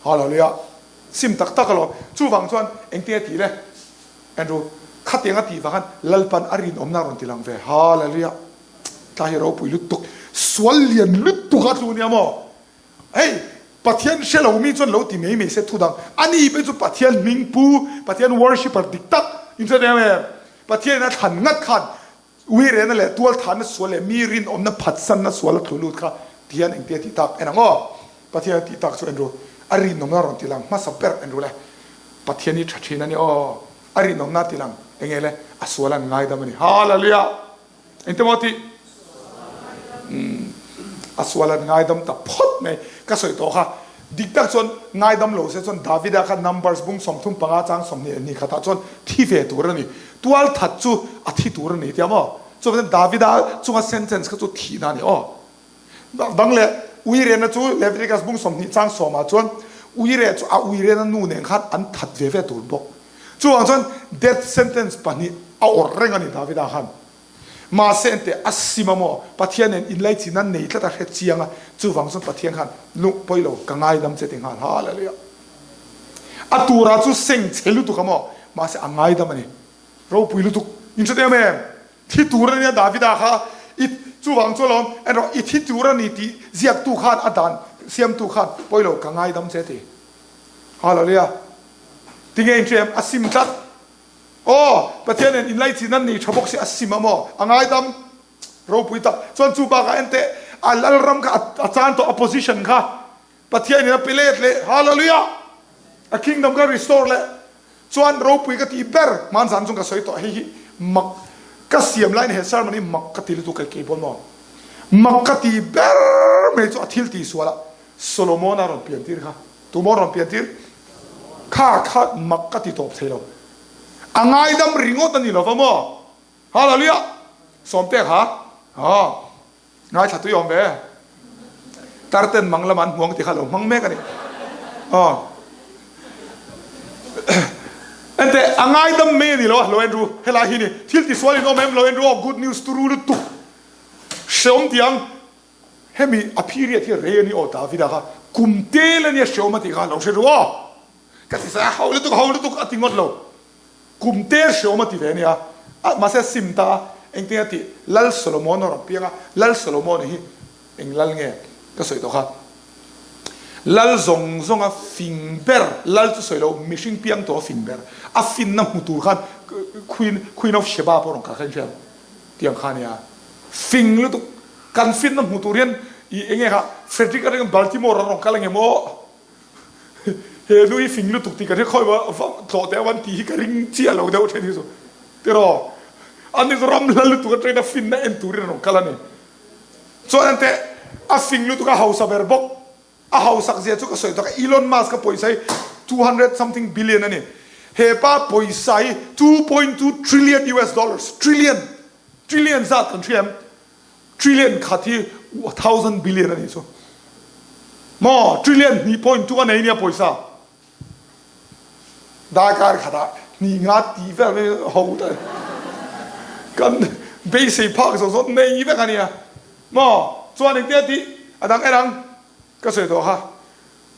Hallelujah! Sim tak tak alawm. Chuvang chuan engtin a tih le? Andrew, khatiang a tih vang khan Lalpan a rinawmna a rawn ti lang ve. Hallelujah! Tlai hi ropui lutuk, sual lian lutuk a tlu nia maw? Hei, Pathian hre lo mi chuan lo ti mai mai se thu dang. Ani pawh chu Pathian hming pu, Pathian worshipper dik tak in hre em em. Pathianin a thlan ngat khan Uirena leh tualthahna sual leh mi rinawmna phatsanna sual a tlu lut kha tihian engtia tih tak en ang aw? Pathian a tih tak chu en ru. A rinawmna rawn ti lang hmasa ber en ru le. Pathian hi tha thin a ni aw. A rinawmna a ti lang enge le? A sual an ngaidam a ni. Hallelujah! Engte maw tih? Umm a sual an ngaidam ta phawt mai. Ka sawi tawh kha. Dik tak chuan ngaidam lo se chuan Davida kha Numbers bung 35 chang 22 khatah chuan thi ve tur a ni. Tual that chu a thi tur a ni tia maw? Chuvangin Davida chunga sentence kha chu thihna a ni aw. Dang leh Uirena chu Leviticus bung 20 chang sawmah chuan Uire chu a Uirena nu nen khan an that ve ve tur bawk. Chuvang chuan death sentence pahnih a awrh reng a ni Davida khan. Mahse enteh a sim a maw? Pathian nen inlaichin a nei tlat a hre chiang a, chuvang chuan Pathian khan lung pawi lo ka ngaidam che ti nghal. Hallelujah! A tura chu seng che lutuk a maw? Mahse a ngaidam a ni. Ropui lutuk. In hre em em? Thi tur a nia Davida kha i chuvang chu alawm erawh i thi tur a ni tih ziaktu khan a dan siamtu khan pawi lo ka ngaidam che ti. Hallelujah! Tinge in hre em? A sim tlat. Aw, Pathian nen inlaichin an nei tha bawk si, a sim a maw? A ngaidam ropui tak. Chuan chu bakah enteh, a lalram kha a chan tawh, a position kha Pathian in a pe let leh. Hallelujah! A kingdom kha restore leh. Chuan ropui ka tih ber, hmanzan chung ka sawi tawh, hei hi mak ka siam laiin he sermon hi mak ka ti lutuk kei kei pawn maw? Mak ka ti ber mai chu a thil tihsual ah Solomon-a rawn pian tir kha. Tumaw rawn pian tir? Kha kha mak ka ti tawp thei lo. A ngaidam ringawt a ni lo va maw? Hallelujah! Sawmte kha aw ngaithla tui awm ve. Tarten mang lama an hmuang ti kha lo hmang mek a ni. Aw. Ente a ngaidam mai a ni lo a, lo en ru. Helai hi ni thil tisual in awm em lo en ru aw, good news turu lutuk. Hreawm tiang Hemi a period hi rei a ni aw Davida kha kum tel a nia hreawm a tih kha lo hre ru aw. Ka ti sai a ho lutuk ho lutuk a ti ngawt lo. Kum tel hreawm a ti ve a nia. A mahse a sim ta a, engtin a tih Lal Solomon a rawn piang a, Lal Solomon hi eng lal nge ka sawi tawh kha. Lal zawng zawng a fing ber, lal chu sawi lo mihring piang tawh a fing ber. A finna hmu tur khan Queen Queen of Sheba pawh a rawn kal kha in hria. Tiang kha nia fing lutuk kan finna hmu tur hian i enge kha Frederick atangin Baltimore a rawn kal ange maw he nu hi fing lutuk tih ka hre khawi maw va tlawh teh awan tih hi ka ring chiah lo deuh then hi chu tiraw ani chu ram hla lutuk atangin a finna en turin a rawn kal ani chuan ante a fing lutuk a hausa ber bawk. A hausak zia chu ka sawi tak a, Elon Musk a pawisa hi 200 something billion a ni. He pa pawisa hi 2.2 trillion US dollars, trillion, trillion zat kan hria em? Trillion khat hi thousand billion a nih chu. Maw, trillion hnih point two a nei nia pawisa. Darkar khatah hnih nga tih vel mai ho ta kan beisei phak zawng zawng nei vek a nia maw? Chuan engtia tih a dang en ang ka sawi tawh kha.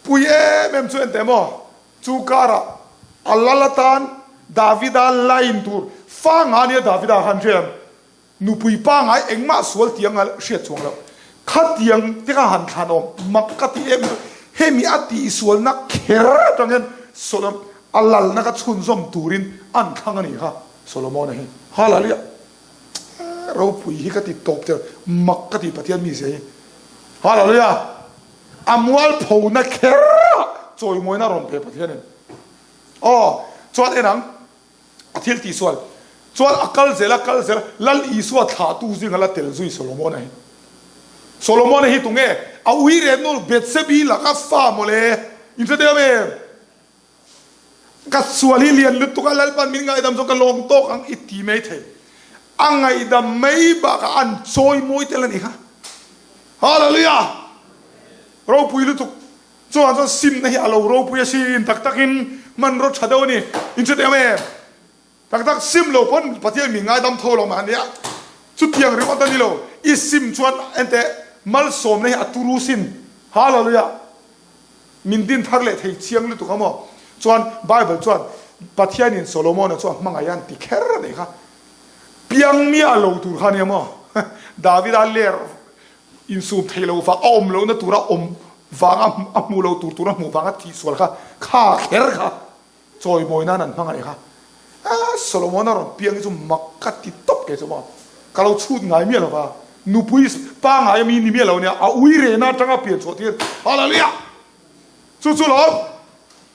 Pui em em chu en teh maw? Chu karah a lal atan Davida line tur fa nga nia Davida khan hria em? Nupui pangai engmah sual tiang a hriat chuang loh. Khatiang te kha han thlan awm mak ka ti em chu hemi a tihsualna kher atang hian Solom a lalna kha chhunzawm turin an thlang a nih kha Solomona hi. Hallelujah ropui hi ka ti tawp tel mak ka ti Pathian mizia hi. Hallelujah a mualphona kher ah chawimawina a rawn pe Pathianin. Aw chuan en ang. A thil tihsual chuan a kal zel a kal zel a, Lal Isua thlahtu zinga la tel zui Solomona hi. Solomona hi tunge? A ui reh nu Bethsebi laka fa mawle. In hre deuh em? Ka sual hi lian lutuk a, Lalpan min ngaihdam chuan ka lawm tawk ang i ti mai thei. A ngaihdam mai bakah an chawi mawi tel a nih kha. Hallelujah! Ropui lutuk. Chuvang chuan simna hi a lo ropui a sin, tak takin hmanraw tha deuh a ni. In hre teh em? Tak tak sim lo pawn Pathian min ngaidam tho lo mah nia. Chutiang ringawt a ni lo. I sim chuan enteh malsawmna hi a turu sin. Hallelujah! Min din thar leh thei chiang lutuk a maw? Chuan Bible chuan Pathianin Solomona chu a hmangaih a an ti kher a nih kha. Piang miah lo tur kha a nia maw? Davida ler Insum thei lo vang, a awm lohna tura awm vanga a hmuh loh tur tura hmuh vanga tihsual kha kha kher kha chawimawi nan an hmang a nih kha. Aa Solomon a rawn piang hi chu mak ka ti tawp kei chu maw. Ka lo chhut ngai miah lo va, nupui pangngai ami ni miah lo nia, a ui rehna atanga pian chhuah tir. Hallelujah! Chu chu lo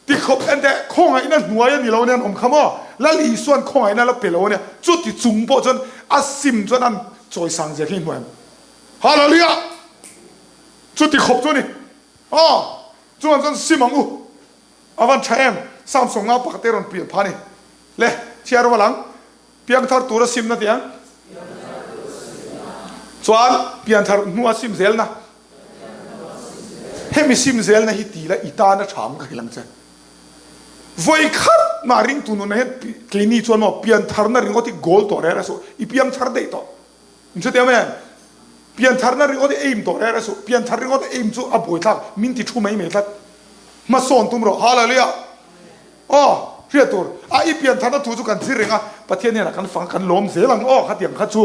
ti khawp enteh khawngaihna hnuai a ni lo ania an awm kha maw? Lal Isua'n khawngaihna la pe lo ania, chuti chung pawh chuan a sim chuan an chawisang zia khi hnuai. Hallelujah! Chuti khawp chu a ni. Aw, chuan chuan sim ang u. A van tha em? Samsung nga pakhat te rawn pian pha a ni. Le, chhiar rual ang. Piangthar tura simna tih ang. Chuan pianthar hnua sim zelna. Hemi sim zelna hi ti la i tan a tha ang ka hrilh ang che. Vawi khat mah ringtu nunah hian keini chuan maw piantharna ringawt hi goal tawh reng reng suh, i piangthar daih tawh. In hre teh em? Piantharna ringawt hi aim tawh reng reng suh. Pianthar ringawt aim chu a buaithlak, min ti thu mai mai tlat. Hmasawn tum rawh. Hallelujah! Aw, hriat tur. A, i piantharna thu chu kan thlir reng a, Pathian hnenah kan fang a, kan lawm zel ang aw khatiang kha chu.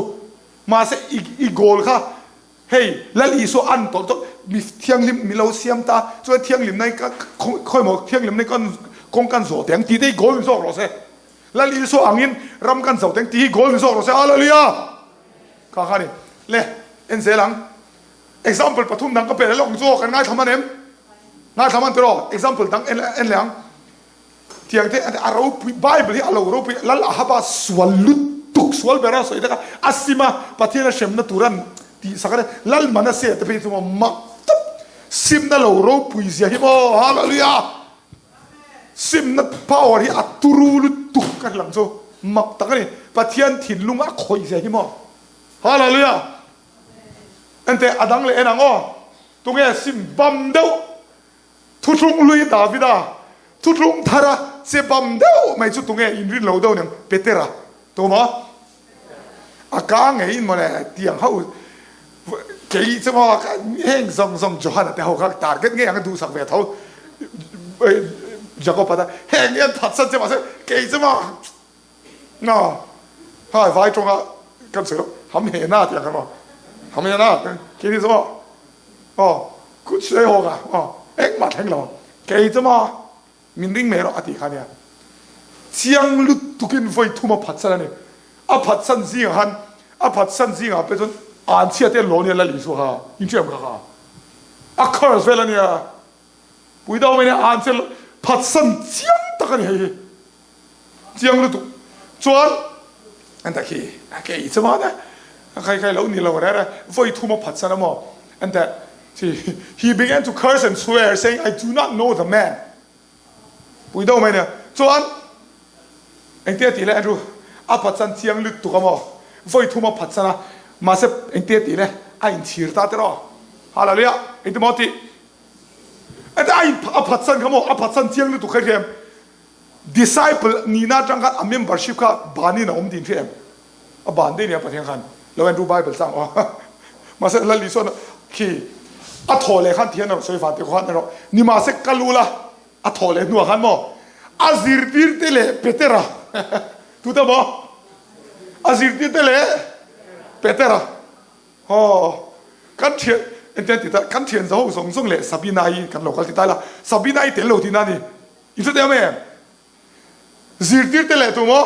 Mahse i, i goal kha hei Lal Isua an tawlh tawlh mi thianghlim mi lo siam ta, chuan thianghlimna hi ka khawimaw thianghlimna hi kan kawng kan zawh teh ang tih te hi goal ni zawk rawh se. Lal Isua angin ram kan zo teng tih hi goal ni zawk rawh se. Hallelujah! Kha kha ni. Le, en zel ang. Example pathum dang ka pe leh lawk ang chu aw, kan ngaithla hman em? Ngaithla hman tiraw? Example dang en en leh ang. Tiang te a ropui, Bible hi a lo ropui, Lal Ahaba sual lutuk, sual ber a sawi tak a, a sim a, Pathian a hremna tur an tih sak a ni. Lal Manaseh te phei chu maw mak tawp, simna lo ropui zia hi maw, Hallelujah! Simna power hi a turu lutuk ka hrilh ang chu, mak tak a ni. Pathian thinlung a khawih zia hi maw. Hallelujah! Enteh a dang leh en ang aw. Tunge sim bam deuh thuthlung hlui Davida thuthlung thara che bam deuh mai chu tunge inrin lo deuh niang Petera tumaw? A ka ngeiin mawle tiang ho kei chu maw heng zawng zawng Johana te ho kha target ngei ang a duhsak ve tho Jacob-a te heng hian phatsan che mahse kei chu maw na hai vai tawnga kan sawi loh ham he na tih ang kha maw ham he na kei ni chu maw aw kut sawi ho ka aw engmah thleng lo kei chu maw Min ring mai rawh a tih kha nia. Chiang lutukin vawi thum a phatsan a ni. A phatsan zingah khan, a phatsan zingah pawh chuan an chhia te an lo nia Lal Isua kha, in hriam kha kha. A curse vel a nia. Pui deuh mai nia an chhia phatsan chiang tak a ni hei hi. Chiang lutuk. Chuan an ta khi a kei chu maw a khai khai lo ni lo reh reh vawi thum a phatsan a maw an ta he began to curse and swear saying I do not know the man pui deuh mai nia chuan engtia tih leh Andrew a phatsan chiang lutuk a maw vawi thum a phatsan a mahse engtia tih leh a inchhir ta tiraw hallelujah engti maw tih a phatsan kha maw a phatsan chiang lutuk kha hriam. Disciple nihna atang khan a membership kha banin a awm tih in hria em? A ban daih nia Pathian khan lo en ru Bible tlang aw. Mahse Lal Isuan khi a thaw leh khan thian erawh sawi van te khan erawh nimahse ka lu la a thaw leh hnuah khan maw a zirtir te leh Petera tute maw a zirtir te leh Petera aw kan thian engtiang ti ta kan thian zo zawng zawng leh Sabina-i kan lo kal ti ta ila Sabina-i tel lo tihna a ni. In hre teh em em? Zirtir te leh tu maw?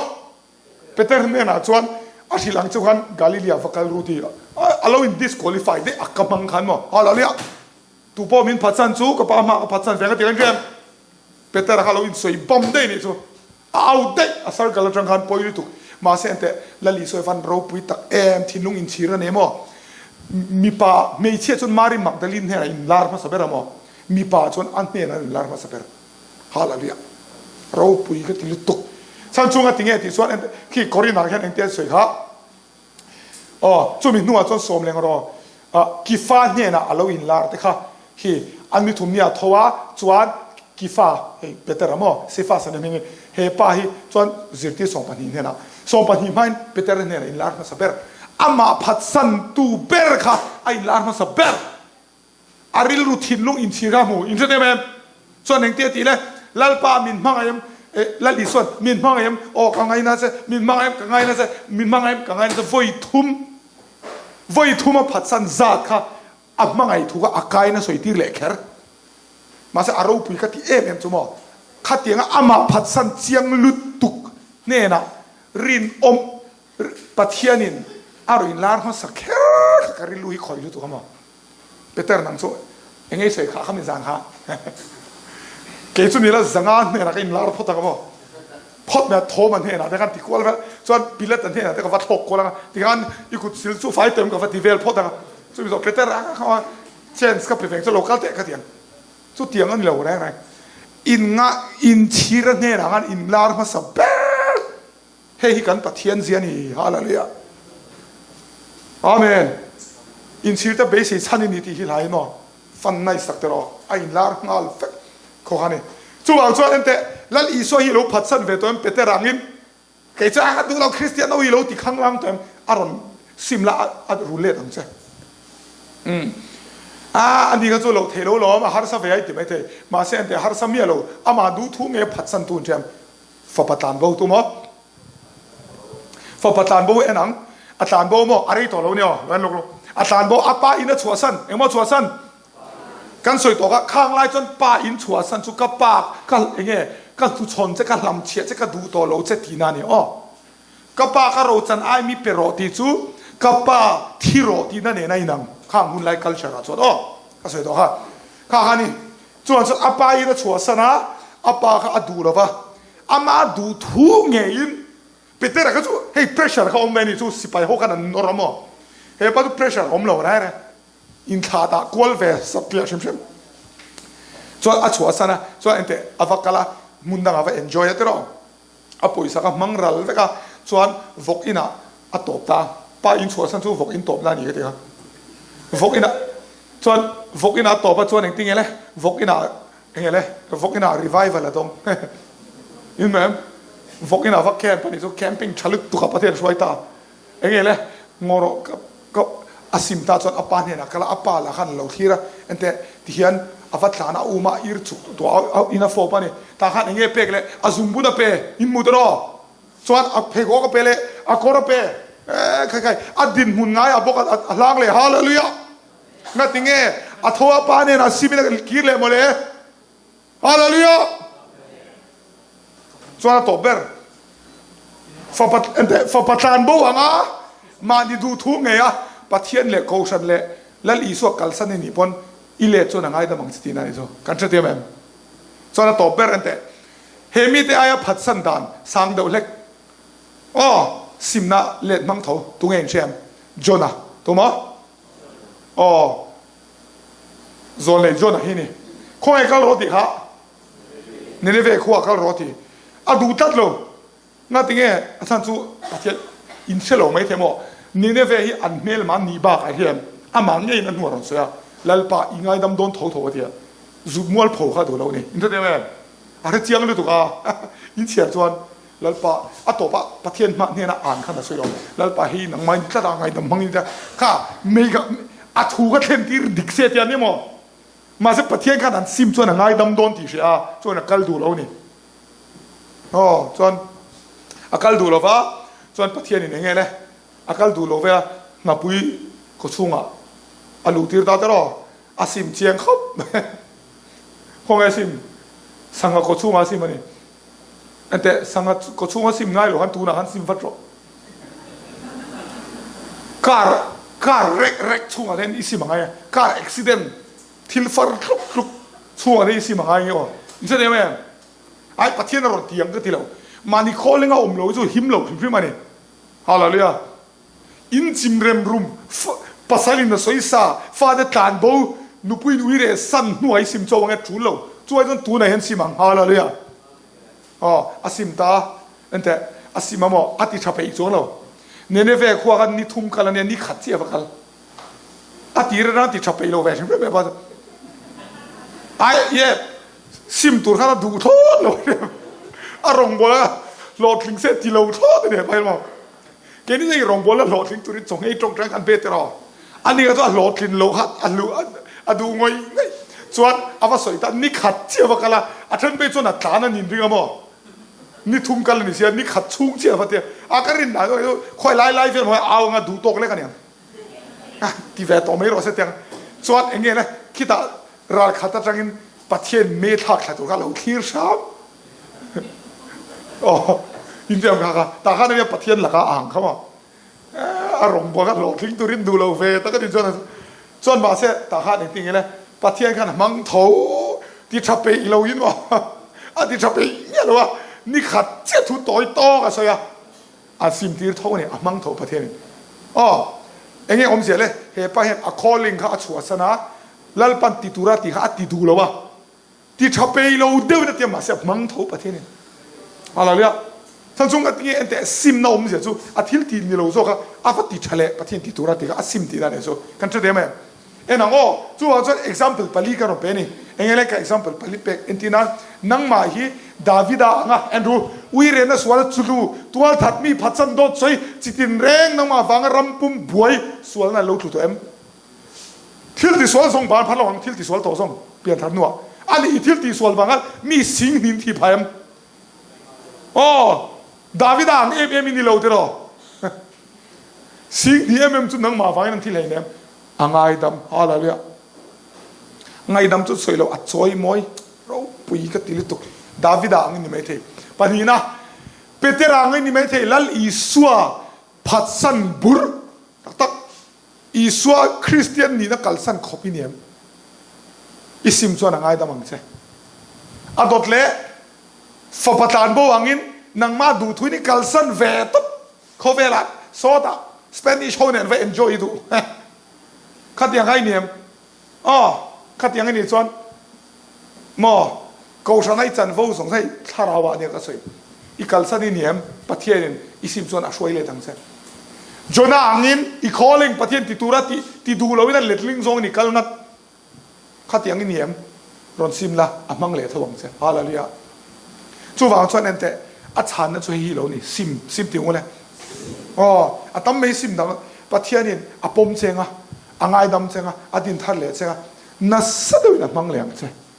Peter hnenah chuan a hrilh ang chu khan Galilee-ah va kal ru tih a lo in disqualify daih a ka hmang khan maw? Hallelujah! Tu pawh min phatsan chu ka pa hma ka phatsan ve ang a ti reng reng. Peter-a kha a lo insawi bam daih nih chu. A au daih a circle atang khan pawi lutuk. Mahse enteh Lali sawi van ropui tak em thinlung inchhir a nei maw? Mipa hmeichhia chuan Mary Magdalene hnenah inlar hmasa ber a maw? Mipa chuan a hnenah an inlar hmasa ber. Hallelujah. Ropui ka ti lutuk. Chhan chunga tinge tih chuan khi Korinah hian engte an sawi kha. Aw, chumi hnuah chuan sawm leng rawh. Kifa hnenah a lo inlar te kha khi an ni thum nia tho a, chuan Kifa, hei Petera maw, Cephas an hming hi, he pa hi chuan zirtir 12 hnenah, 12 hmain Petera hnenah inlar hmasa ber. Amah phatsantu ber kha a inlar hmasa ber. A rilru thinlung inchhir a hmu. In hre em em? Chuan engti a tih le? Lalpa min hmangaih em? Eh, Lal Isuan, min hmangaih em? Aw, ka ngaina che. Min hmangaih em? Ka ngaina che. Min hmangaih em? Ka ngaina che. Vawi thum, vawi thum a phatsan zat kha a hmangaih thu kha a kaina sawi tir leh kher. Mahse a ropui ka ti em em chu maw? Khatianga amah phatsan chiang lutuk hnenah rinawm Pathianin a rawn inlar hmasa kher kha ka rilru hi khawih lutuk a maw? Peter nang chu eng ei sawi kha kha min zan kha kei chu nila zanga hnenah ka inlar phawt ang maw phawt mai a Thoma hnenah te khan ti kual vel chuan Pilate hnenah te ka va thlawk kual ang a tikhan i kut sil chu fai tawh em ka va ti vel phawt ang a chumi zawh Peter a kha chance ka pe veng chu lo kal teh ka ti ang chutiang a ni lo reng reng in nga inchhira hnenah khan inlar hmasa ber Hei hi kan Pathian zia a ni. Hallelujah. Amen. Inchhir te beisei chhan i ni tih hi hlai in aw. Fan nai sak teh rawh. A inlar nghal vek khaw kha ni. Chuvang chuan enteh Lal Isua hi lo phatsan ve tawh em Peter angin kei chu a duh lo Kristian ho hi lo ti khanglang tawh em a rawn sim la a rul let ang che. Umm. A ani kha chu lo thei lo lawm a harsa ve a i ti maithei. Mahse enteh harsa miah lo amah duh thu nge phatsan tu an ṭhiam. Fapa tlan bo tu maw? Fapa tlan bo en ang. A tlan bo maw? A rei tawh lo nia aw. Lo en lawk lawk. A tlan bo, a pa in a chhuahsan. Engmaw chhuahsan? Kan sawi tawh kha, khang lai chuan pa in chhuahsan chu ka pa ka enge ka hnuchhawn che, ka hlamchhiah che, ka duh tawh lo che tihna a ni aw. Ka pa ka rochan ai mi pe rawh tih chu ka pa thi rawh tihna nen a inang. Khang hun lai culture ah chuan aw. Ka sawi tawh kha. Kha kha ni. Chuan chuan a pa in a chhuahsan a, a pa kha a duh lo va, ama duh thu ngeiin Petera kha chu hei pressure kha awm ve a ni chu sipai ho khan an nawr a maw? He pa chu pressure a awm lo reng reng, inthlah dah kual ve sap piah hrim hrim. Chuan a chhuahsan a, chuan engteh a va kal a, hmun dangah a va enjoy a tiraw? A pawisa kha hmang ral vek a, chuan vawk inah a tawp ta. Pa in chhuahsan chu vawk in tawp na a ni ka ti kha. Vawk inah chuan vawk inah a tawp a chuan engtin nge le? Vawk inah enge le? Vawk inah revival a dawng. In mem vawk inah va camp a nih chu camping tha lutuk a Pathian hruai ta. Enge le? Ngaw rawh ka ka a sim ta chuan a pa hnenah kal a, a pa lah khan a lo thlir a, enteh tihian a va tlan a, a um a, a ir chuk tuah a, in a fawp a ni. Tah khan enge pek le? A zungbun a pe, in hmu ta rawh. Chuan a pheikhawk a pe leh, a kawr a pe, eh khai khai, a dinhmun ngaiah bawk a hlang leh, Hallelujah! Ngatinge a tho a pa nen a sim in a kir leh mawle? Hallelujah! Chuan a tawp ber. Fapa enteh fapa tlan bo anga mahni duh thu ngei a Pathian leh Kohhran leh Lal Isua kalsan i nih pawn i let chuan a ngaidam ang che tihna a nih chu. Kan hrethiam em? Chuan a tawp ber enteh he mite aia phatsan dan sang deuh hlek aw simna let hmang tho tunge in hria em? Jonah tumaw? Aw Zawn leh Jonah hi ni. Khawngaih kal rawh tih kha Nineveh khua kal rawh tih a duh tlat lo. Ngatinge a chhan chu Pathian in hre lo mai thei maw? Nineveh hi an hmelma nih bakah hian amah ngeiin a hnuah rawn sawi a, Lalpa i ngaidam dawn tho tho a ti a, zuk mualpho kha a duh lo a ni. In hre teh em? A hre chiang lutuk a, in chhiar chuan Lalpa a tawp ah Pathian hmah hnena an khan a sawi lo. Lalpa hi nangmah in tlat a, ngaidam hmang in tlat kha mei kha a thu kha thlen tir dik se tia ni maw? Mahse Pathian khan an sim chuan a ngaidam dawn tih hria a, chuan a kal duh lo a ni. Aw chuan a kal duh lo va, chuan Pathian in enge le a kal duh lo ve a, hnapui khawchhungah a luh tir ta tawrh aw, a sim chiang khawp mai. Khawnge a sim? Sangha khawchhungah a sim a ni. Enteh, sangha khawchhunga sim ngai lo khan tunah khan sim vat rawh. Car, car rek rek chhungah hian i sim a ngai a, car accident thil far tluk tluk chhungah hian i sim a ngai nge aw. In hre em em? Ai Pathian a rawn ti ang ka ti lo. Mahni khawlenga awm lo hi chu him lo hrim hrim a ni. Hallelujah. In chim rem rum, pasal in a sawi sa, fate tlan bo, nupui in ui reh san hnuai sim chaw ange tul lo. Chuai chuan tunah hian sim ang. Hallelujah. Aw, a sim ta. Enteh, a sim a maw? A ti tha peih chuang lo. Nineveh khua khan ni thum kal a nia, ni khat chiah va kal. A tir atang ti tha peih lo ve hrim hrim e. Ai, ye, sim tur khan a duh thlawt lo. A rawngbawlh a hlawhtling se ti lo thlawt a ni e, maw? Keini hei rawngbawlh a hlawhtling turin chaw nghei tawngtai khan pe tiraw? A ni kha chu a hlawhtlin loh kha a hlu a duh ngawih ngawih chuan a va sawi ta ni khat chiah va kal a, a then phei chuan a tlan a nin ring a maw? Ni thum kal a ni sia ni khat chhung chiah va tia a ka rin dan chu khawi lai lai vel maw au anga duh tawk lek a niang a ti ve tawh mai rawh se tiang chuan eng nge le khitah ral khat atangin Pathian me thlak thla tur kha a lo thlir hram. Aw, infiam kha kha, tah khan ania Pathian laka a ang kha maw? A rawng bawk a hlawhtling turin duh lo ve tak a ni chuan chuan mahse tah khan engtin nge le Pathian khan a hmang tho ti tha peih lo in maw a ti tha peih miah lo a, ni khat chiah thu tawi tawk a sawi a, a sim tir tho a ni, a hmang tho Pathian in. Aw, enge awmzia le, he pa hian a calling kha a chhuahsan a, Lalpan ti tura tih kha a ti duh lo a. Ti tha pei lo deuhin a ti a, mahse a hmang tho Pathian in. Hallelujah. Chhan chung ka ti nge enteh simna awmzia chu a thil tih ni lo zawk a, a va ti tha leh Pathian ti tura ti kha a sim tihna nih chu kan hre ve mai. En ang aw, chuvang chuan example pali ka rawn pe a ni. Enge le ka example pali pek entir nan nangmah hi Davida ang a, Andrew, uirena sual chulu, tualthat mi phatsan dawt sawi chitin reng nangmah vanga ram pum buai sualna lo thlu tawh em? Thil tisual zawng ban phar lo ang, thil tisual tawh zawng pian thar hnuah a ni i thil tisual vanga mi sing hnin thi phai am. Aw, Davida ang em em i ni lo tiraw? Sing hnih em em chu nangmah vangin an thi hlei nem. A ngaidam, Hallelujah. Ngaidam chu sawi lo, a chawi mawi ropui ka ti lutuk. Davida ang i ni maithei. Pahnihna, Petera ang i ni maithei, Lal Isua phatsan bur tak tak. Isua Kristian nihna kalsan khawp i ni em? I sim chuan a ngaidam ang che. A dawt leh fapa tlan bo angin nangmah duhthuin i kalsan ve tawp khawvelah sawtah Spanish ho nen va enjoy i duh. Khatiang kha i ni em? Aw, khatiang i nih chuan maw Kohhrana i chanvo zawng hei thlarau ah nia ka sawi. I kalsan i ni em? Pathianin i sim chuan a hruai let ang che. Jonah angin i calling Pathian ti tura ti ti duh loin a letling zawngin i kal ngat. Khatiang i ni em? Rawn sim la, a hmang leh tho ang che. Hallelujah. Chuvang chuan enteh, a chhanna chu hei hi lo ni, sim, sim ti ungul e. Aw, a tam mai sim dang Pathianin a pawm cheng a, a ngaidam cheng a, a din thar leh cheng a, nasa deuhin a hmang leh ang che.